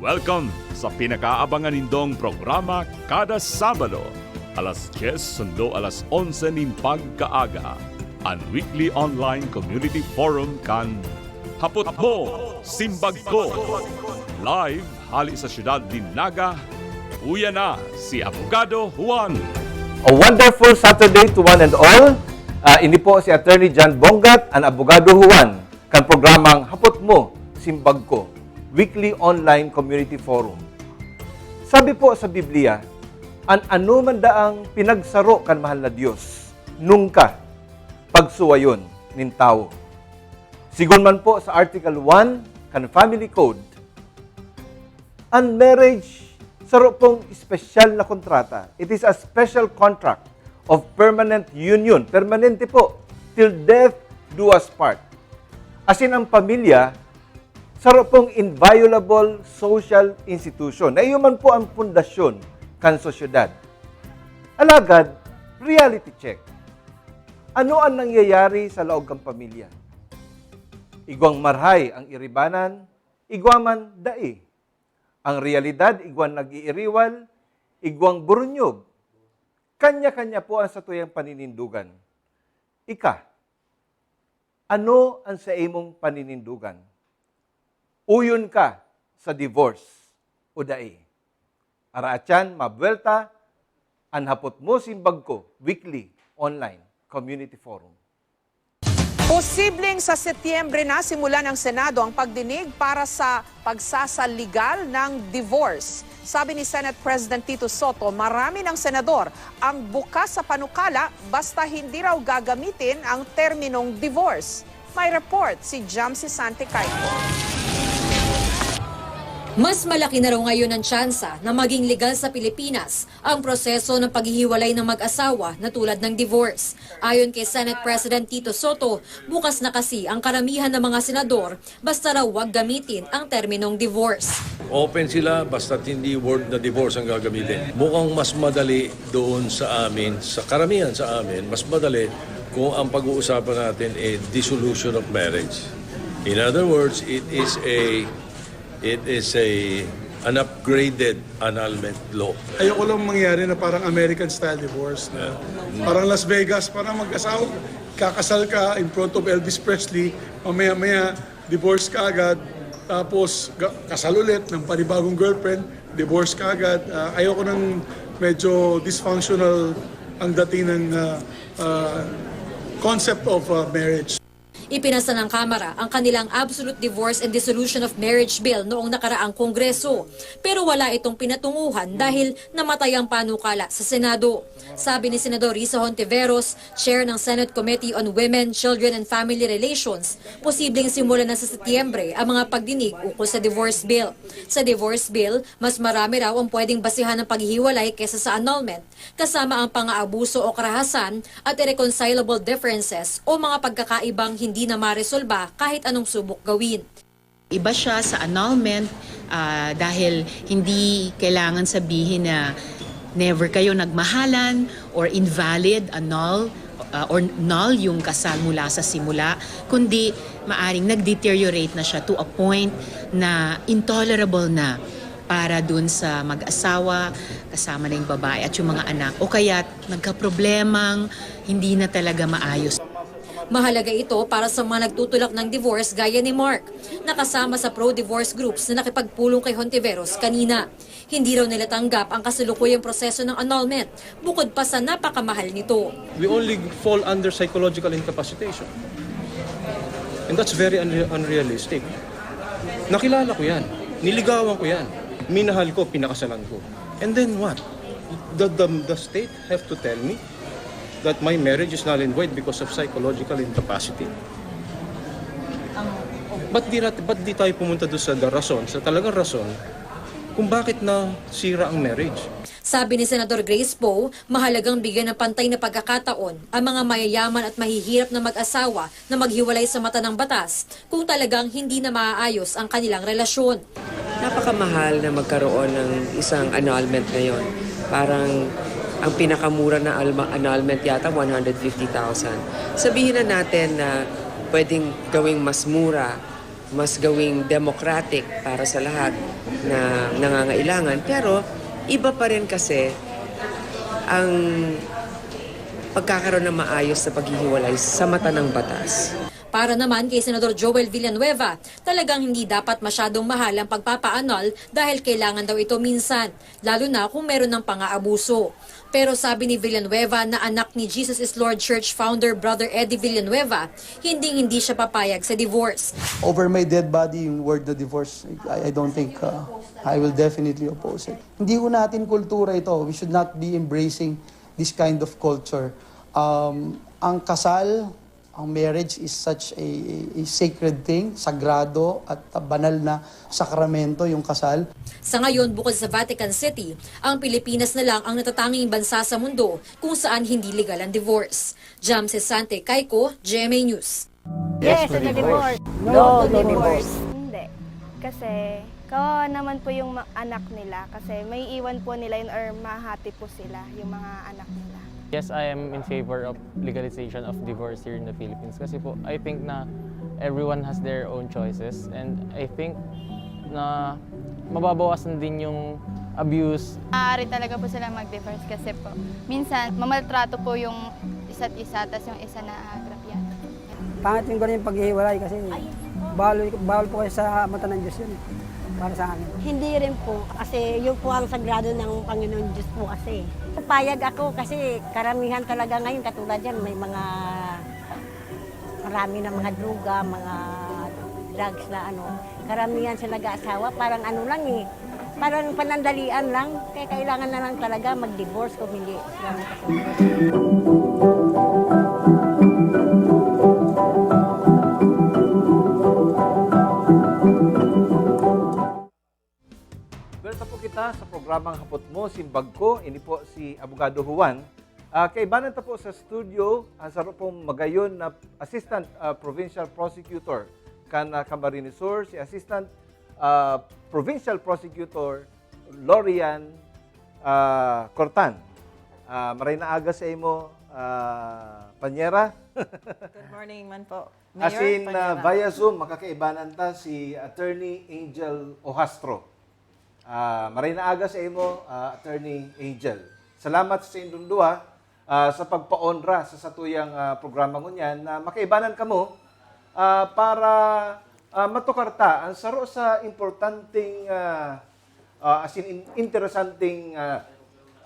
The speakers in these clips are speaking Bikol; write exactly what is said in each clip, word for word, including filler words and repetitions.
Welcome sa pinakaabangan nindong programa kada Sabado, alas dyes sundo alas onse nin pagkaaga, an weekly online community forum kan Hapot Mo, Simbag Ko. Live hali sa siyudad nin Naga, uya na si Abogado Juan. A wonderful Saturday to one and all. Ah, ini po si Attorney John Bongat, an Abogado Juan, kan programang Hapot Mo, Simbag Ko, weekly online community forum. Sabi po sa Biblia, an anoman daang pinagsaro kan mahal na Dios, nungka pagsuwayon nin tawo. Sigon man po sa Article one kan Family Code, an marriage saro pong espesyal na kontrata. It is a special contract of permanent union. Permanente po, till death do us part. Asin ang pamilya, saro pong inviolable social institution na iyo man po ang pundasyon kan sosyedad. Alagad, reality check. Ano an nangyayari sa laog kan pamilya? Igwang marhay ang iribanan, igwa man dai. Ang realidad, igwang nag-iiriwal, igwang burunyob. Kanya-kanya po ang satuyang paninindugan. Ika, ano an sa imong paninindugan? Uyon ka sa divorce o dai? Araatyan, mabuwelta, an Hapot Mo, Simbag Ko, weekly online community forum. Posibleng sa Setyembre na simulan ng Senado ang pagdinig para sa pagsasaligal ng divorce. Sabi ni Senate President Tito Soto, marami ng senador ang bukas sa panukala basta hindi raw gagamitin ang terminong divorce. May report si Jamsi Sante Caico. Mas malaki na raw ngayon ang tsansa na maging legal sa Pilipinas ang proseso ng paghihiwalay ng mag-asawa na tulad ng divorce. Ayon kay Senate President Tito Soto, bukas na kasi ang karamihan ng mga senador basta raw wag gamitin ang terminong divorce. Open sila basta't hindi word na divorce ang gagamitin. Mukhang mas madali doon sa amin, sa karamihan sa amin, mas madali kung ang pag-uusapan natin ay dissolution of marriage. In other words, it is a, it is a, an upgraded annulment law. Ayoko lang mangyari na parang American style divorce, no? Yeah. Parang Las Vegas, parang mag-asawa, kakasal ka in front of Elvis Presley, mamaya-maya, divorce ka agad, tapos ga-, kasal ulit ng panibagong girlfriend, divorce ka agad. Ah, ayoko ng medyo dysfunctional ang dating ng, ah, ah, concept of, ah, marriage. Ipinasa ng Kamara ang kanilang Absolute Divorce and Dissolution of Marriage Bill noong nakaraang Kongreso, pero wala itong pinatunguhan dahil namatay ang panukala sa Senado. Sabi ni Senador Risa Hontiveros, chair ng Senate Committee on Women, Children and Family Relations, posibleng simulan na sa Setyembre ang mga pagdinig ukol sa divorce bill. Sa divorce bill, mas marami raw ang pwedeng basehan ng paghihiwalay kaysa sa annulment, kasama ang pang-aabuso o karahasan at irreconcilable differences o mga pagkakaibang hindi na maresolba kahit anong subok gawin. Iba siya sa annulment, ah, dahil hindi kailangan sabihin na never kayo nagmahalan or invalid, annul, ah, or null yung kasal mula sa simula, kundi maaring nag-deteriorate na siya to a point na intolerable na para dun sa mag-asawa, kasama na yung babae at yung mga anak, o kaya nagkaproblemang hindi na talaga maayos. Mahalaga ito para sa mga nagtutulak ng divorce gaya ni Mark, na kasama sa pro-divorce groups na nakipagpulong kay Hontiveros kanina. Hindi raw nila tanggap ang kasalukuyang proseso ng annulment, bukod pa sa napakamahal nito. We only fall under psychological incapacitation. And that's very unre-, unrealistic. Nakilala ko yan. Niligawan ko yan. Minahal ko, pinakasalan ko. And then what? The, the, the state have to tell me that my marriage is null and void because of psychological incapacity? Ba't di, nat-, ba't di tayo pumunta doon sa the rason, sa talagang rason, kung bakit nasira ang marriage? Sabi ni Senador Grace Poe, mahalagang bigyan ng pantay na pagkakataon ang mga mayayaman at mahihirap na mag-asawa na maghiwalay sa mata ng batas kung talagang hindi na maaayos ang kanilang relasyon. Napakamahal na magkaroon ng isang annulment ngayon. Parang ang pinakamura na alma-, annulment yata, one hundred fifty thousand. Sabihin na natin na pwedeng gawing mas mura, Mas gawing democratic para sa lahat na nangangailangan, pero iba pa rin kasi ang pagkakaroon ng maayos na paghihiwalay sa mata ng batas. Para naman kay Senador Joel Villanueva, talagang hindi dapat masyadong mahal ang pagpapaanol dahil kailangan daw ito minsan, lalo na kung meron ng pang-aabuso. Pero sabi ni Villanueva na anak ni Jesus is Lord Church founder Brother Eddie Villanueva, hinding-hindi siya papayag sa divorce. Over my dead body, yung word na divorce, I, I don't think uh, I will definitely oppose it. Hindi ho natin kultura ito. We should not be embracing this kind of culture. Um, ang kasal, ang marriage is such a, a sacred thing, sagrado at banal na sakramento yung kasal. Sa ngayon, bukod sa Vatican City, ang Pilipinas na lang ang natatanging bansa sa mundo kung saan hindi legal ang divorce. Jam Cesante Caico, G M A News. Yes to divorce. No to divorce. Hindi. Kasi kawawa naman po yung ma- anak nila kasi may iwan po nila yun or mahati po sila, yung mga anak nila. Yes, I am in favor of legalization of divorce here in the Philippines kasi po, I think na everyone has their own choices and I think na mababawasan din yung abuse. Maaari talaga po sila mag-divorce kasi po minsan mamaltrato po yung isa't isa tas yung isa naagrabyado. Pangit yung ganun yung paghihiwalay kasi bawal, bawal po kasi sa mata ng Diyos yun eh, para sa amin. Hindi rin po, kasi yun po ang sagrado ng Panginoon Diyos po kasi. Payag ako kasi karamihan talaga ngayon katulad yan, may mga marami na mga droga, mga drugs na ano. Karamihan sa nag-aasawa, parang ano lang eh, parang panandalian lang. Kaya kailangan na lang talaga mag-divorce kung hindi sila magkasundo. Welcome po kita sa programang Hapot Mo, Simbag Ko. Ini po si Abogado Juan. Ah, kaibanan ta po sa studio ang saro pong magayon na Assistant ah, Provincial Prosecutor kan ah, Camarines Sur, si Assistant ah, Provincial Prosecutor Lorian ah, Cortan. Ah, maray na aga sa imo, ah, Panyera. Good morning man po. As Mayor, in, ah, Panyera. Via Zoom, makakaibanan ta si Attorney Angel Ohastro. Ah, maray na aga sa imo, ah, Attorney Angel. Salamat sa indong duha ah, sa pagpaonra sa satuyang ah, programa ngunyan na makaibanan kamo ah, para ah, matukar ta ang saro sa importanteng ah, ah, as in, in- interesanteng ah,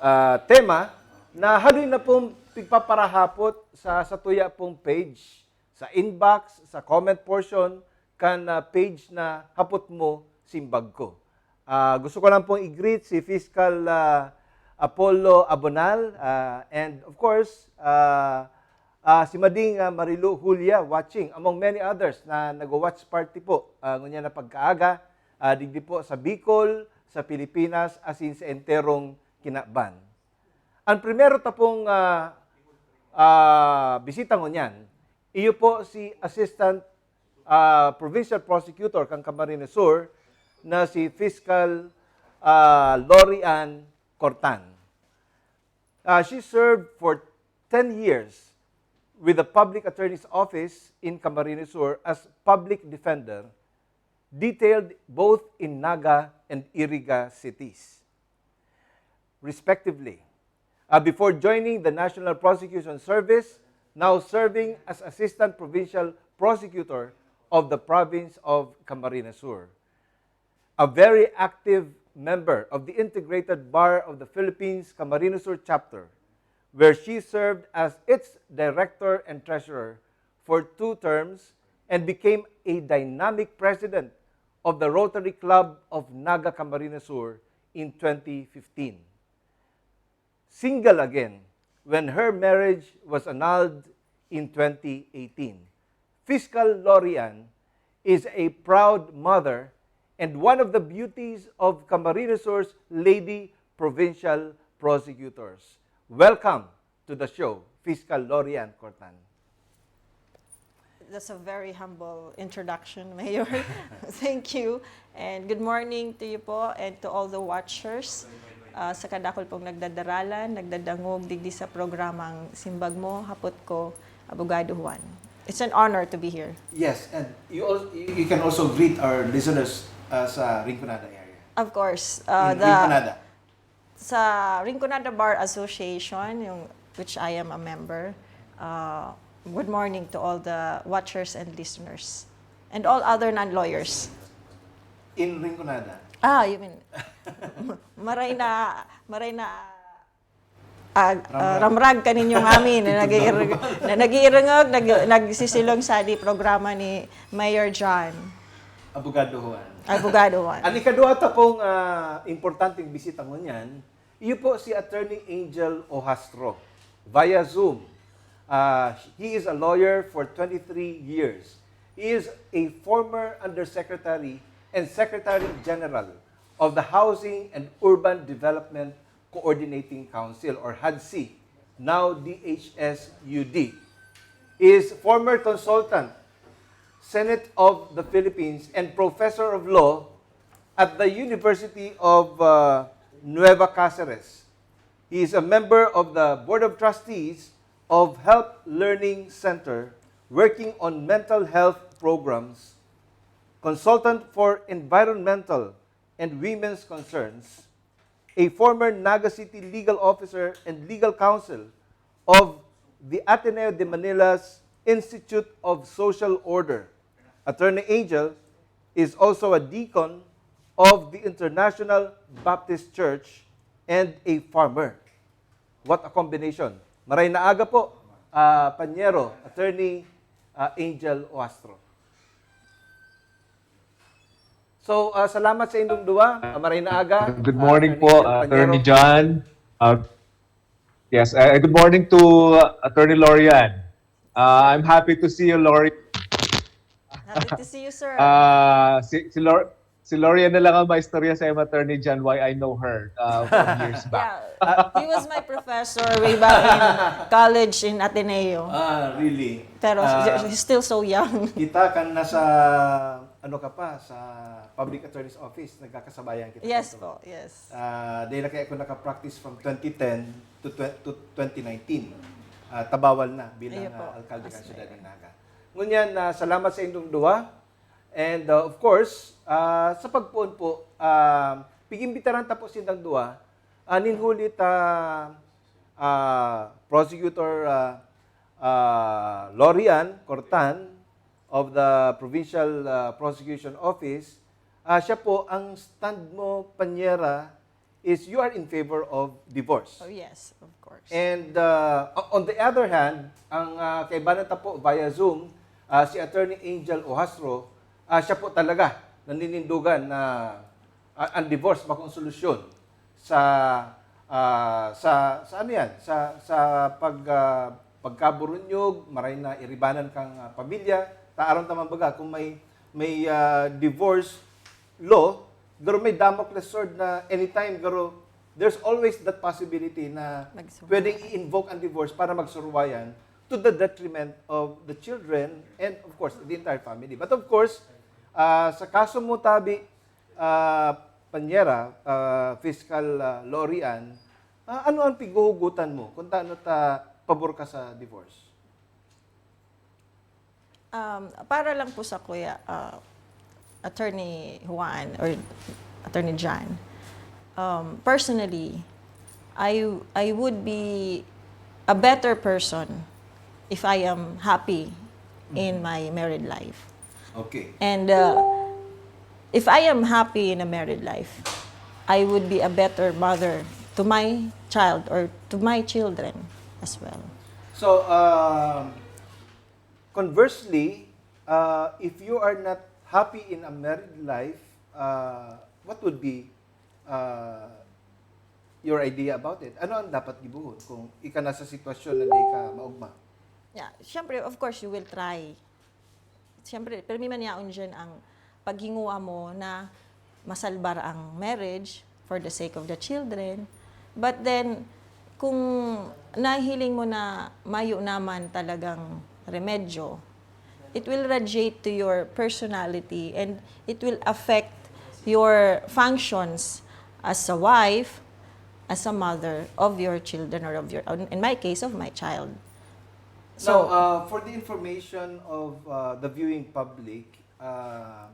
ah, tema na haloy na pong pigpaparahapot sa satuya pong page, sa inbox, sa comment portion kan ah, page na Hapot Mo, Simbag Ko. Ah, gusto ko lang pong i-greet si Fiscal ah, Apollo Abonal ah, and of course ah, ah, si Mading ah, Marilu Julia watching among many others na nag-watch party po ah, ngunyan na pagkaaga ah, digdi po sa Bicol, sa Pilipinas, as in sa enterong Kinaban. Ang primero ta pong ah, ah, bisita ngunyan, iyo po si Assistant ah, Provincial Prosecutor kan Camarines Sur na si Fiscal ah, Lori Ann Cortan. Ah, she served for ten years with the Public Attorney's Office in Camarines Sur as public defender, detailed both in Naga and Iriga cities, respectively, uh, before joining the National Prosecution Service, now serving as Assistant Provincial Prosecutor of the Province of Camarines Sur. A very active member of the Integrated Bar of the Philippines Camarines Sur Chapter, where she served as its Director and Treasurer for two terms and became a dynamic president of the Rotary Club of Naga Camarines Sur in twenty fifteen. Single again when her marriage was annulled in twenty eighteen. Fiscal Lori Ann is a proud mother and one of the beauties of Camarines Sur's lady provincial prosecutors. Welcome to the show, Fiscal Lori Ann Cortan. That's a very humble introduction, Mayor. Thank you. And good morning to you po and to all the watchers uh, sa kadakol pong nagdadaralan, nagdadangog digdi sa programang Simbag Mo, Hapot Ko, Abogado Juan. It's an honor to be here. Yes, and you, also, you can also greet our listeners uh, sa Rinconada area. Of course, uh, In the Rinconada. sa Rinconada Bar Association, yung which I am a member. Uh, good morning to all the watchers and listeners and all other non-lawyers. In Rinconada. Ah, you mean maray na maray na ah, ah, ramrag kaninyo ngamin na nag-iirang na nag-iirangag, nag- nagsisilong sa di programa ni Mayor John. Abogado Juan. Abogado Juan. Ang ikaduha ta pong ah, importanteng bisita ngunyan, iyo po si Attorney Angel Ohastro via Zoom. Uh, he is a lawyer for twenty-three years. He is a former undersecretary and secretary general of the Housing and Urban Development Coordinating Council or HADC, now D H S U D. He is former consultant, Senate of the Philippines, and professor of law at the University of uh, Nueva Caceres. He is a member of the Board of Trustees of Health Learning Center, working on mental health programs, consultant for environmental and women's concerns, a former Naga City legal officer and legal counsel of the Ateneo de Manila's Institute of Social Order. Attorney Angel is also a deacon of the International Baptist Church and a farmer. What a combination. Maray na aga po, ah, Panyero, Attorney ah, Angel Oastro. So, ah, salamat sa inyong duwa. Ah, maray na aga. Good Ah, morning Attorney po, Angel Attorney Panyero. John. Uh, yes, uh, good morning to uh, Attorney Lorian. Uh, I'm happy to see you, Lori. Happy to see you, sir. Uh, si, si, Lor- si Lorian na lang ang maistorya sa Attorney John why I know her uh, from years back. Yeah, he was my professor way back in college in Ateneo. Ah, really? Pero Ah, he's still so young. Kita kan nasa, ano ka pa, sa public attorney's office, nagkakasabayan kita Yes dito. Po, yes. Ah, dahil na kaya ako nakapractice from twenty ten to, twe- to twenty nineteen. Ah, tabawal na bilang Ayun po. ah, alkalde As kan siyudad mayor. ng Naga. Ngunyan, ah, salamat sa inyong duwa. And uh, of course, ah, sa pagpoon po, ah, pig-imbitaran ta po sindang duwa, ah, nin huli ta ah, Prosecutor ah, ah, Lorian Cortan of the Provincial ah, Prosecution Office, ah, siya po ang stand mo, Panyera, is you are in favor of divorce. Oh, yes, of course. And uh, on the other hand, ang uh, kaibanan ta po via Zoom, uh, si Attorney Angel Ohastro, uh, siya po talaga naninindugan na uh, ang divorce bako ang solusyon sa uh, sa sa ano yan, sa sa pag uh, pagkaburunyog, maray na iribanan kang uh, pamilya. Taaron ta man baga kung may may uh, divorce law, garo may Damocles sword na anytime, garo there's always that possibility na Magsumbay. Pwedeng i-invoke ang divorce para magsuruwayan to the detriment of the children and of course the entire family. But of course, ah, sa kaso mo tabi, ah, Panyera, ah, Fiscal ah, Lorian, ah, ano ang pighuhugutan mo kung taano ta pabor ka sa divorse? Um, para lang po sa kuya, uh, Attorney Juan or Attorney John, um, personally, I I would be a better person if I am happy in my married life. Okay. And uh, if I am happy in a married life, I would be a better mother to my child or to my children as well. So, um, conversely, uh, if you are not happy in a married life, uh, what would be uh, your idea about it? Ano ang dapat gibuhon kung ika nasa sitwasyon na di ka maugma? Yeah, syempre, of course, you will try. Syempre, pero may manyaon dyan ang paghinguha mo na masalbar ang marriage for the sake of the children. But then, kung nahiling mo na mayo naman talagang remedyo, it will radiate to your personality and it will affect your functions as a wife, as a mother of your children or of your, in my case, of my child. So, uh, for the information of uh, the viewing public, uh,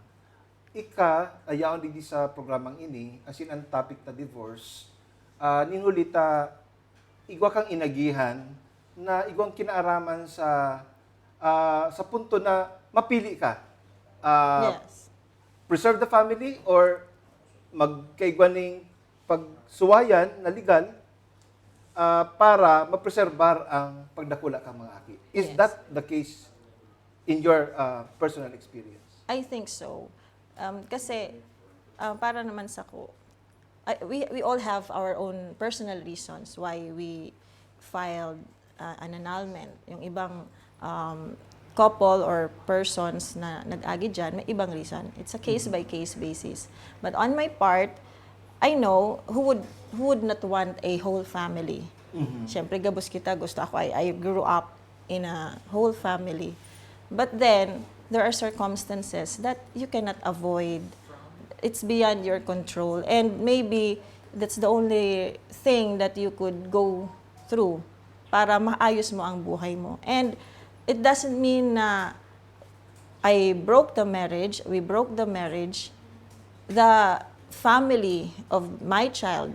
ika, ayaon digdi sa programang ini, asin ang topic na divorce, uh, nin huli ta igwa kang inagihan na igwang kinaaraman sa ah, sa punto na mapili ka. Ah, Yes. Preserve the family or magkaigwa ning pagsuwayan na legal ah, para mapreserbar ang pagdakula kang mga aki. Is Yes. that the case in your ah, personal experience? I think so. Um, kasi, ah, para naman sa ko, I- we, we all have our own personal reasons why we filed uh, an annulment. Yung ibang um, couple or persons na nag-agi dyan, may ibang reason. It's a case-by-case basis. But on my part, I know who would who would not want a whole family. Siyempre, gabos kita, gusto ako, I, I grew up in a whole family. But then, there are circumstances that you cannot avoid. It's beyond your control. And maybe that's the only thing that you could go through para maayos mo ang buhay mo. And it doesn't mean na I broke the marriage, we broke the marriage, the family of my child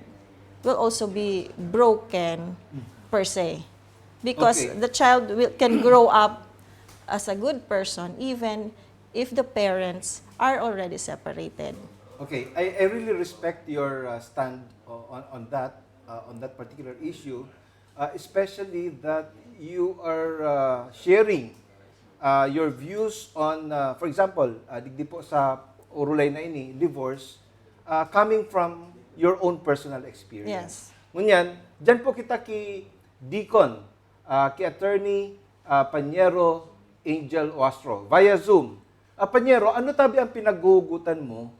will also be broken per se. Because Okay. The child will, can grow up as a good person even if the parents are already separated. Okay, I, I really respect your uh, stand o- on, on that uh, on that particular issue, uh, especially that you are uh, sharing uh, your views on, uh, for example, uh, digdi po sa urulay na ini, divorce, uh, coming from your own personal experience. Yes. Ngunyan, dyan po kita ki Deacon, uh, ki Attorney uh, Panyero Angel Oastro via Zoom. Uh, Panyero, ano tabi ang pinaghuhugutan mo?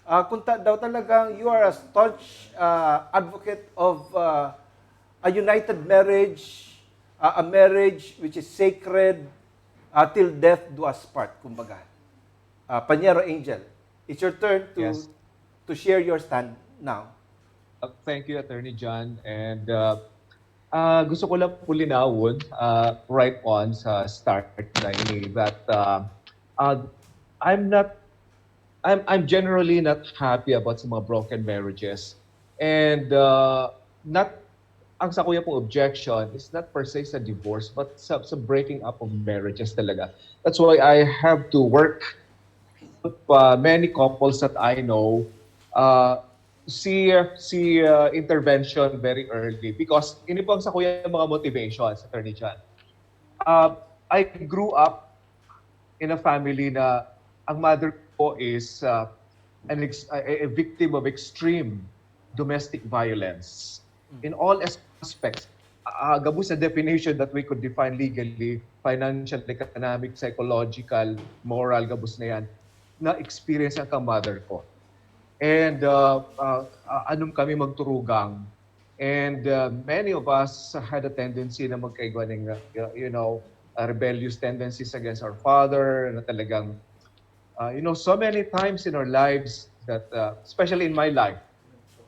Uh, kung ta- daw talagang you are a staunch uh, advocate of uh, a united marriage, uh, a marriage which is sacred uh, till death do us part, kumbaga. Uh, Panyero Angel, it's your turn to Yes. to share your stand now. Uh, Thank you, Attorney John. And uh, uh, gusto ko lang po linawon uh, right on sa start na ini that uh, uh, I'm not, I'm, I'm generally not happy about sa mga broken marriages. And uh, not, ang sakuya pong objection is not per se sa divorce, but sa, sa breaking up of marriages talaga. That's why I have to work with uh, many couples that I know uh, see see uh, intervention very early because ini po ang sakuya mga motivations, Attorney John. Uh, I grew up in a family na ang mother ko is uh, an ex- a, a victim of extreme domestic violence in all aspects. Uh, gabos na definition that we could define legally, financial, economic, psychological, moral, gabos na yan, na experience ang kang mother ko. And uh, uh, uh, anong kami magturugang. And uh, many of us had a tendency na magkaigwa ng, uh, you know, uh, rebellious tendencies against our father, na talagang, uh, you know, so many times in our lives that, uh, especially in my life,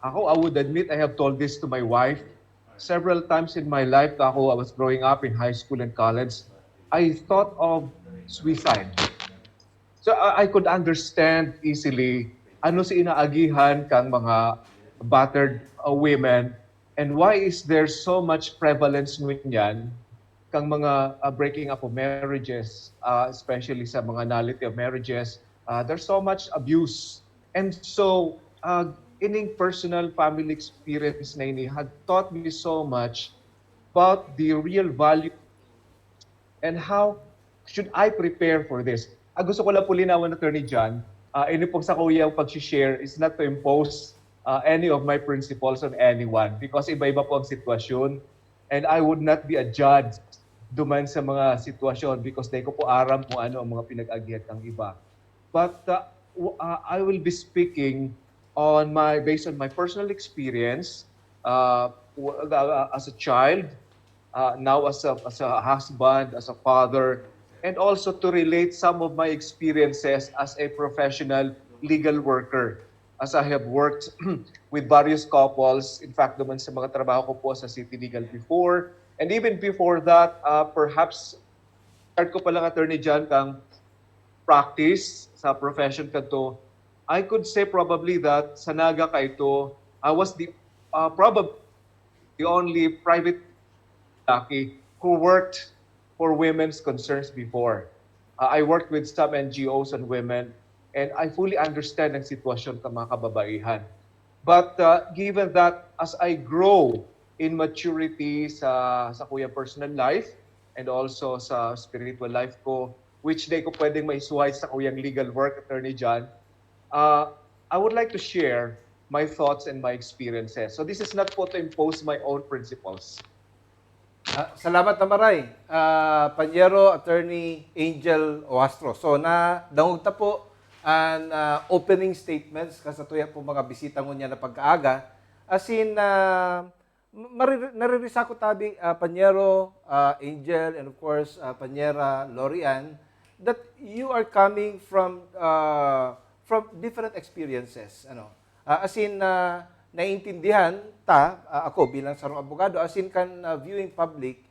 ako, I would admit, I have told this to my wife, several times in my life, ako, I was growing up in high school and college, I thought of suicide. So I, I could understand easily ano si inaagihan kang mga battered uh, women and why is there so much prevalence ngunyan kang mga uh, breaking up of marriages, uh, especially sa mga nullity of marriages. Uh, there's so much abuse. And so, uh, ining personal family experience na ini had taught me so much about the real value and how should I prepare for this? Ah, gusto ko lang po linawan, Attorney John, uh, ini pong sakuyang pag-share is not to impose uh, any of my principles on anyone because iba-iba po ang sitwasyon and I would not be a judge duman sa mga sitwasyon because dai ko po aram kung ano ang mga pinag-agihan ng iba. But uh, w- uh, I will be speaking on my based on my personal experience uh, w- uh, as a child, uh, now as a, as a husband, as a father, and also to relate some of my experiences as a professional legal worker. As I have worked with various couples, in fact, naman sa mga trabaho ko po sa City Legal before, and even before that, uh, perhaps Start ko pa lang, Attorney John, kang practice sa profession kadto, I could say probably that sa Naga kaito, I was the, uh, probably the only private lalaki who worked for women's concerns before. Uh, I worked with some N G Os on women, and I fully understand ang sitwasyon ng mga kababaihan. But, uh, given that as I grow in maturity sa, sa kuya personal life and also sa spiritual life ko, which di ko pwedeng maisuhay sa kuyang legal work, Attorney John, uh, I would like to share my thoughts and my experiences. So this is not po to impose my own principles. Ah, salamat na maray, ah, Panyero Attorney Angel Oastro. So, na dangog ta po an ah, opening statements kan satuya po mga bisita ngunyan na pagkaaga. Asin, ah, mariri- naririsa ko tabi, ah, Panyero, ah, Angel, and of course, ah, Panyera Lorian, that you are coming from ah, from different experiences. Ano? Ah, asin, ah, naiintindihan ta, ah, ako bilang sarong abogado, asin kan ah, viewing public,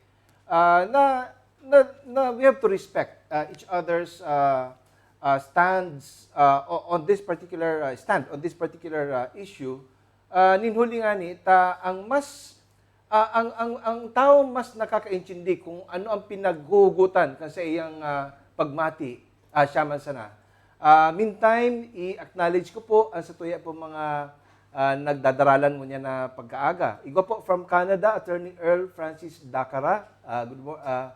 ah, na, na, na we have to respect ah, each other's ah, ah, stands ah, o- on this particular ah, stand, on this particular ah, issue. Ah, nin huli ngani ta ang mas ah, ang, ang, ang tao mas nakakaintindi kung ano ang pinaghuhugutan kan saiyang ah, pagmati, ah, siya man sana. Ah, meantime, i-acknowledge ko po ang satuya po mga ah, nagdadaralan ngunyan na pagkaaga. Igwa po from Canada, Attorney Earl Francis Dacara. Ah, good, mo- ah,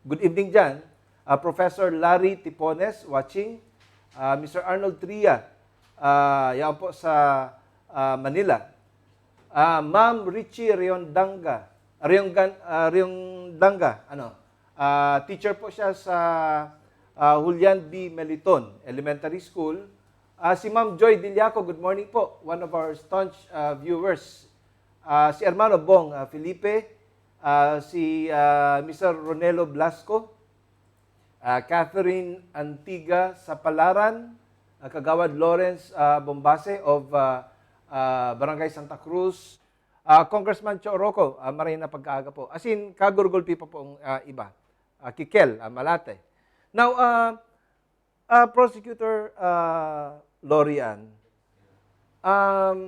good evening dyan. Ah, Professor Larry Tipones watching. Ah, Mister Arnold Tria, ah, yan po sa ah, Manila. Ah, Ma'am Richie Riondanga, Rionggan, ah, Riondanga, ano, ah, teacher po siya sa ah, Julian B. Meliton Elementary School. Ah, si Ma'am Joy Diliaco, good morning po, one of our staunch ah, viewers. Ah, si Hermano Bong ah, Felipe, ah, si ah, Mister Ronelo Blasco, ah, Catherine Antiga Sapalaran, ah, Kagawad Lawrence ah, Bombase of ah, ah, Barangay Santa Cruz, ah, Congressman Cho Roco, ah, maray na pagkaaga po. Asin, kagurgulpi pa pong ah, iba. Ah, Kikel, ah, Malate. Now, ah, ah, Prosecutor ah, Lorian, um,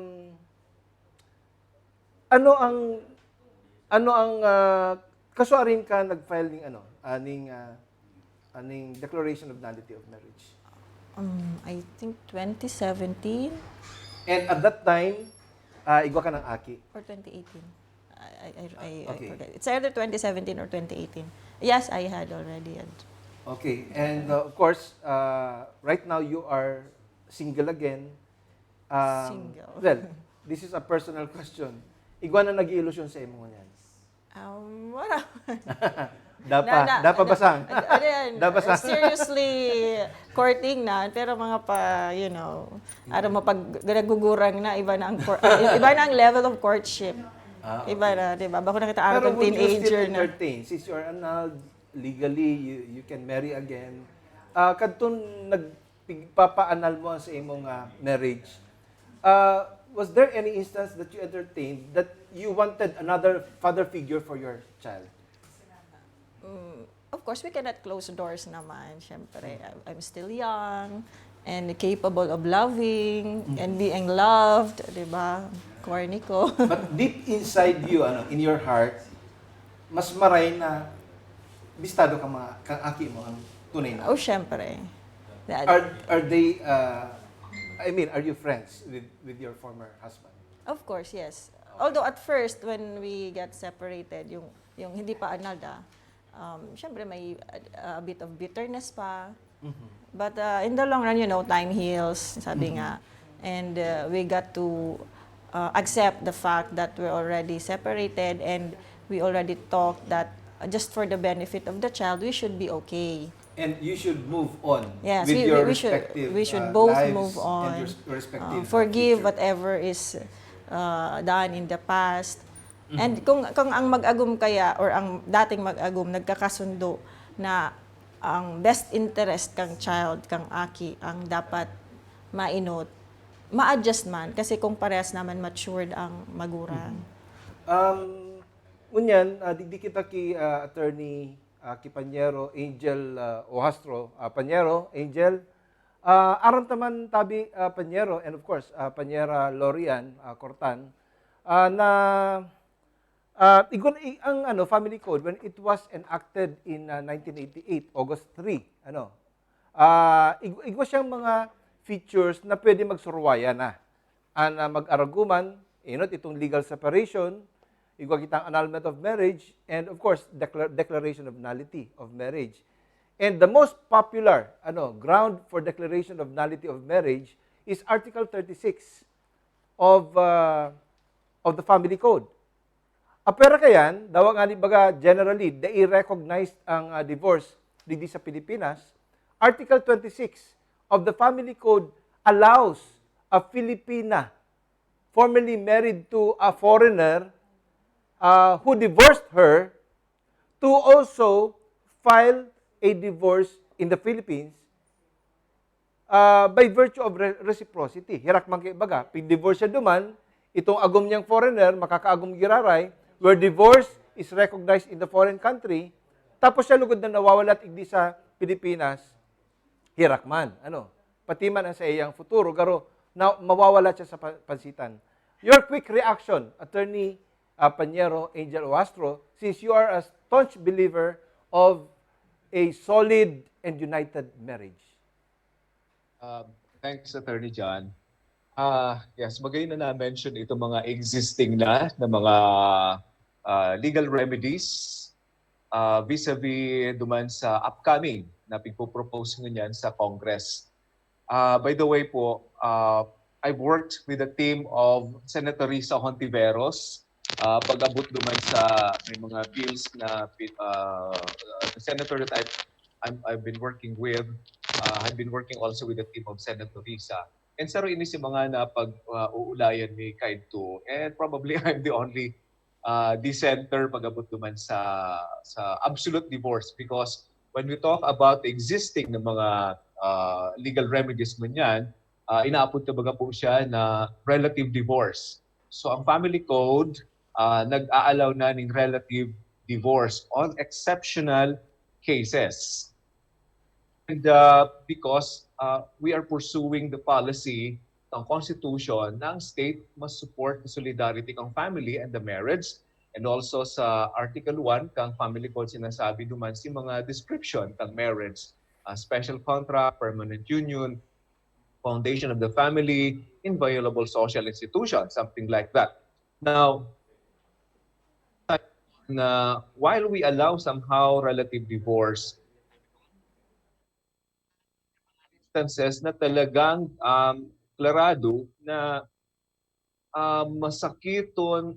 ano ang ano ang ah, kaswarin ka nag-file ning ano, aning ah, aning declaration of nullity of marriage? Um, I think twenty seventeen And at that time, ah, igwa ka ng aki. or twenty eighteen. I, I, I, I Okay. forget. It's either twenty seventeen or twenty eighteen. Yes, I had already. Had. Okay, and uh, of course, uh, right now you are single again. Um, Single. Well, this is a personal question. Igwa na nag-iilusyon sa imo ngunyan? Um, wala. Dapa, Na- na- dapa na- basang. Ano yan? Dapa basang. Seriously courting na, pero mga pa, you know, ano mo, pag nagugurang na, iba na ang, cour- iba na ang level of courtship. Ah, Iba na, di ba? Bako nakita ako Pero ng would you still teenager na. Entertain? Since you're annulled, legally, you, you can marry again. Ah, kadtong nagpapa-annul mo ang sa imong ah, marriage, ah, was there any instance that you entertained that you wanted another father figure for your child? Mm, of course, we cannot close doors naman. Siyempre, I'm- I'm still young and capable of loving and being loved, di ba? Corny ko. But deep inside you, ano, in your heart, mas maray na bistado ka mga kang aki mo ang tunay na. Oh, syempre. Are are they uh, I mean, are you friends with with your former husband? Of course, yes. Although at first, when we got separated, yung, yung hindi pa annulled, ah, um, syempre may uh, a bit of bitterness pa. But uh, in the long run, you know, time heals, sabi nga. And uh, we got to uh, accept the fact that we're already separated and we already talked that uh, just for the benefit of the child, we should be okay. And you should move on Yes, with we, your we should respective we should uh, both lives move on. and your respective Uh, uh, forgive future. Whatever is uh, done in the past, and kung kung ang mag-agom kaya or ang dating mag-agom nagkakasundo na ang best interest kang child, kang aki ang dapat mainot, ma-adjust man kasi kung parehas naman matured ang magurang. Um, ngunyan, ah, digdi kita ki ah, Attorney ah, ki Panyero Angel, ah, Ohastro. Ah, Panyero Angel, ah, aram ta man tabi, ah, Panyero, and of course, ah, Panyera Lorian, ah, Cortan, ah, na, ah, igwa, i-, ang ano, family code, when it was enacted in, ah, nineteen eighty-eight, August three, ano, ah, ig-, igwa siyang mga features na pwede magsurwayan na. An, ah, mag-araguman, enot itong legal separation, igwa kitang annulment of marriage, and of course, declar-, declaration of nullity of marriage. And the most popular, ano, ground for declaration of nullity of marriage is Article thirty-six of, ah, of the Family Code. Apwera kayan, dawa ngani baga generally, dai recognized ang, ah, divorce digdi sa Pilipinas. Article twenty-six of the Family Code allows a Filipina formerly married to a foreigner, ah, who divorced her to also file a divorce in the Philippines, ah, by virtue of re-, reciprocity. Hirak man kaibaga, pig-divorce siya duman, itong agom niyang foreigner, makakaagom giraray, where divorce is recognized in the foreign country, tapos siya lugod na nawawala at igdi sa Pilipinas, hirak man, ano, pati man ang sa iyang futuro, garo na mawawala siya sa pa-, pansitan. Your quick reaction, Attorney, ah, Panyero Angel Oastro, since you are a staunch believer of a solid and united marriage. Um, thanks, Attorney John. Ah, yes, magayon na na-mention itong mga existing na, na mga, ah, legal remedies, ah, vis-a-vis duman sa upcoming na pigpo-propose ngunyan sa Congress. Ah, by the way po, ah, I've worked with a team of Senator Risa Hontiveros, ah, pag-abot duman sa may mga bills na pi-, ah, the senator that I've, I'm, I've been working with, ah, I've been working also with the team of Senator Risa. And saro ini si mga napag, ah, uulayan mi kaidto. And probably I'm the only, ah, dissenter pag-abot duman sa, sa absolute divorce, because when we talk about the existing na mga, ah, legal remedies ngunyan, ah, inaapod ta baga po siya na relative divorce. So ang family code, ah, nag-aalaw na ning relative divorce on exceptional cases. And, uh, because, uh, we are pursuing the policy ng Constitution na ang state must support the solidarity kang family and the marriage. And also sa Article one kang Family Code, sinasabi duman si mga description kang marriage, uh, special contract, permanent union, foundation of the family, inviolable social institution, something like that. Now, na while we allow somehow relative divorce, instances na talagang, um, klarado na, um, masakiton,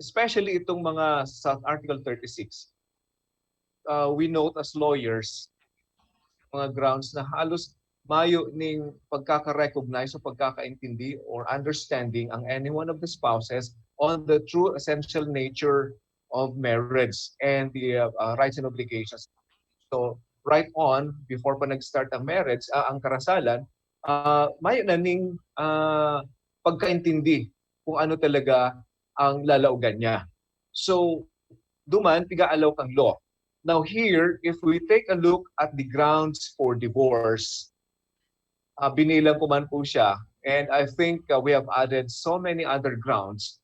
especially itong mga sa Article thirty-six. Uh, we note as lawyers, mga grounds na halos mayo ning pagkaka-recognize o pagkakaintindi or understanding ang any one of the spouses on the true essential nature of marriage and the, uh, uh, rights and obligations. So, right on, before pa nag-start ang marriage, ah, ang karasalan, ah, mayo na ning, ah, pagkaintindi kung ano talaga ang lalaogan niya. So, duman, piga-allow kang law. Now here, if we take a look at the grounds for divorce, ah, binilang ko man po siya, and I think, ah, we have added so many other grounds.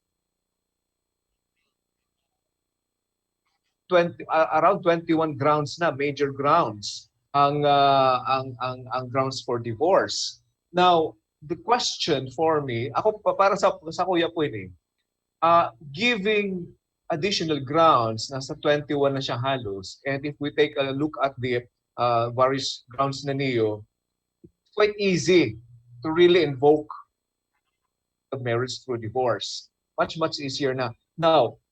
Twenty, ah, around twenty-one grounds na, major grounds, ang, ah, ang, ang, ang grounds for divorce. Now, the question for me, ako pa, para sa, sa kuya po ini, ah, giving additional grounds, nasa twenty-one na siya halos, and if we take a look at the, ah, various grounds na niyo, it's quite easy to really invoke the marriage through divorce. Much, much easier na. Now,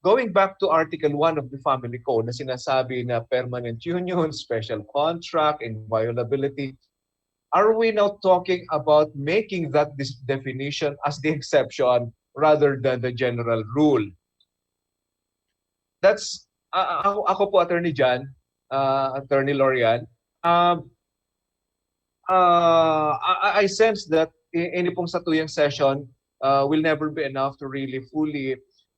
going back to Article one of the Family Code na sinasabi na permanent union, special contract, inviolability, are we now talking about making that dis-, definition as the exception rather than the general rule? That's, a-, a-, ako, ako po, Attorney John, ah, Attorney Lorian, um, ah, I, I, I sense that i-, ini pong satuyang session, ah, will never be enough to really fully,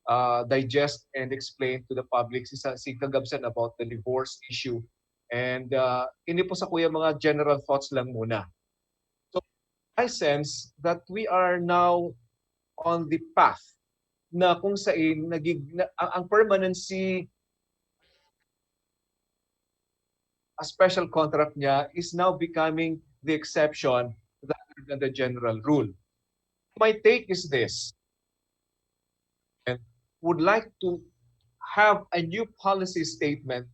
uh, digest and explain to the public si, si Kagabsan about the divorce issue. And uh, ini po sa kuya mga general thoughts lang muna. So, I sense that we are now on the path na kung saan nagig, na, ang, ang permanency a special contract niya is now becoming the exception rather than the general rule. My take is this, and would like to have a new policy statement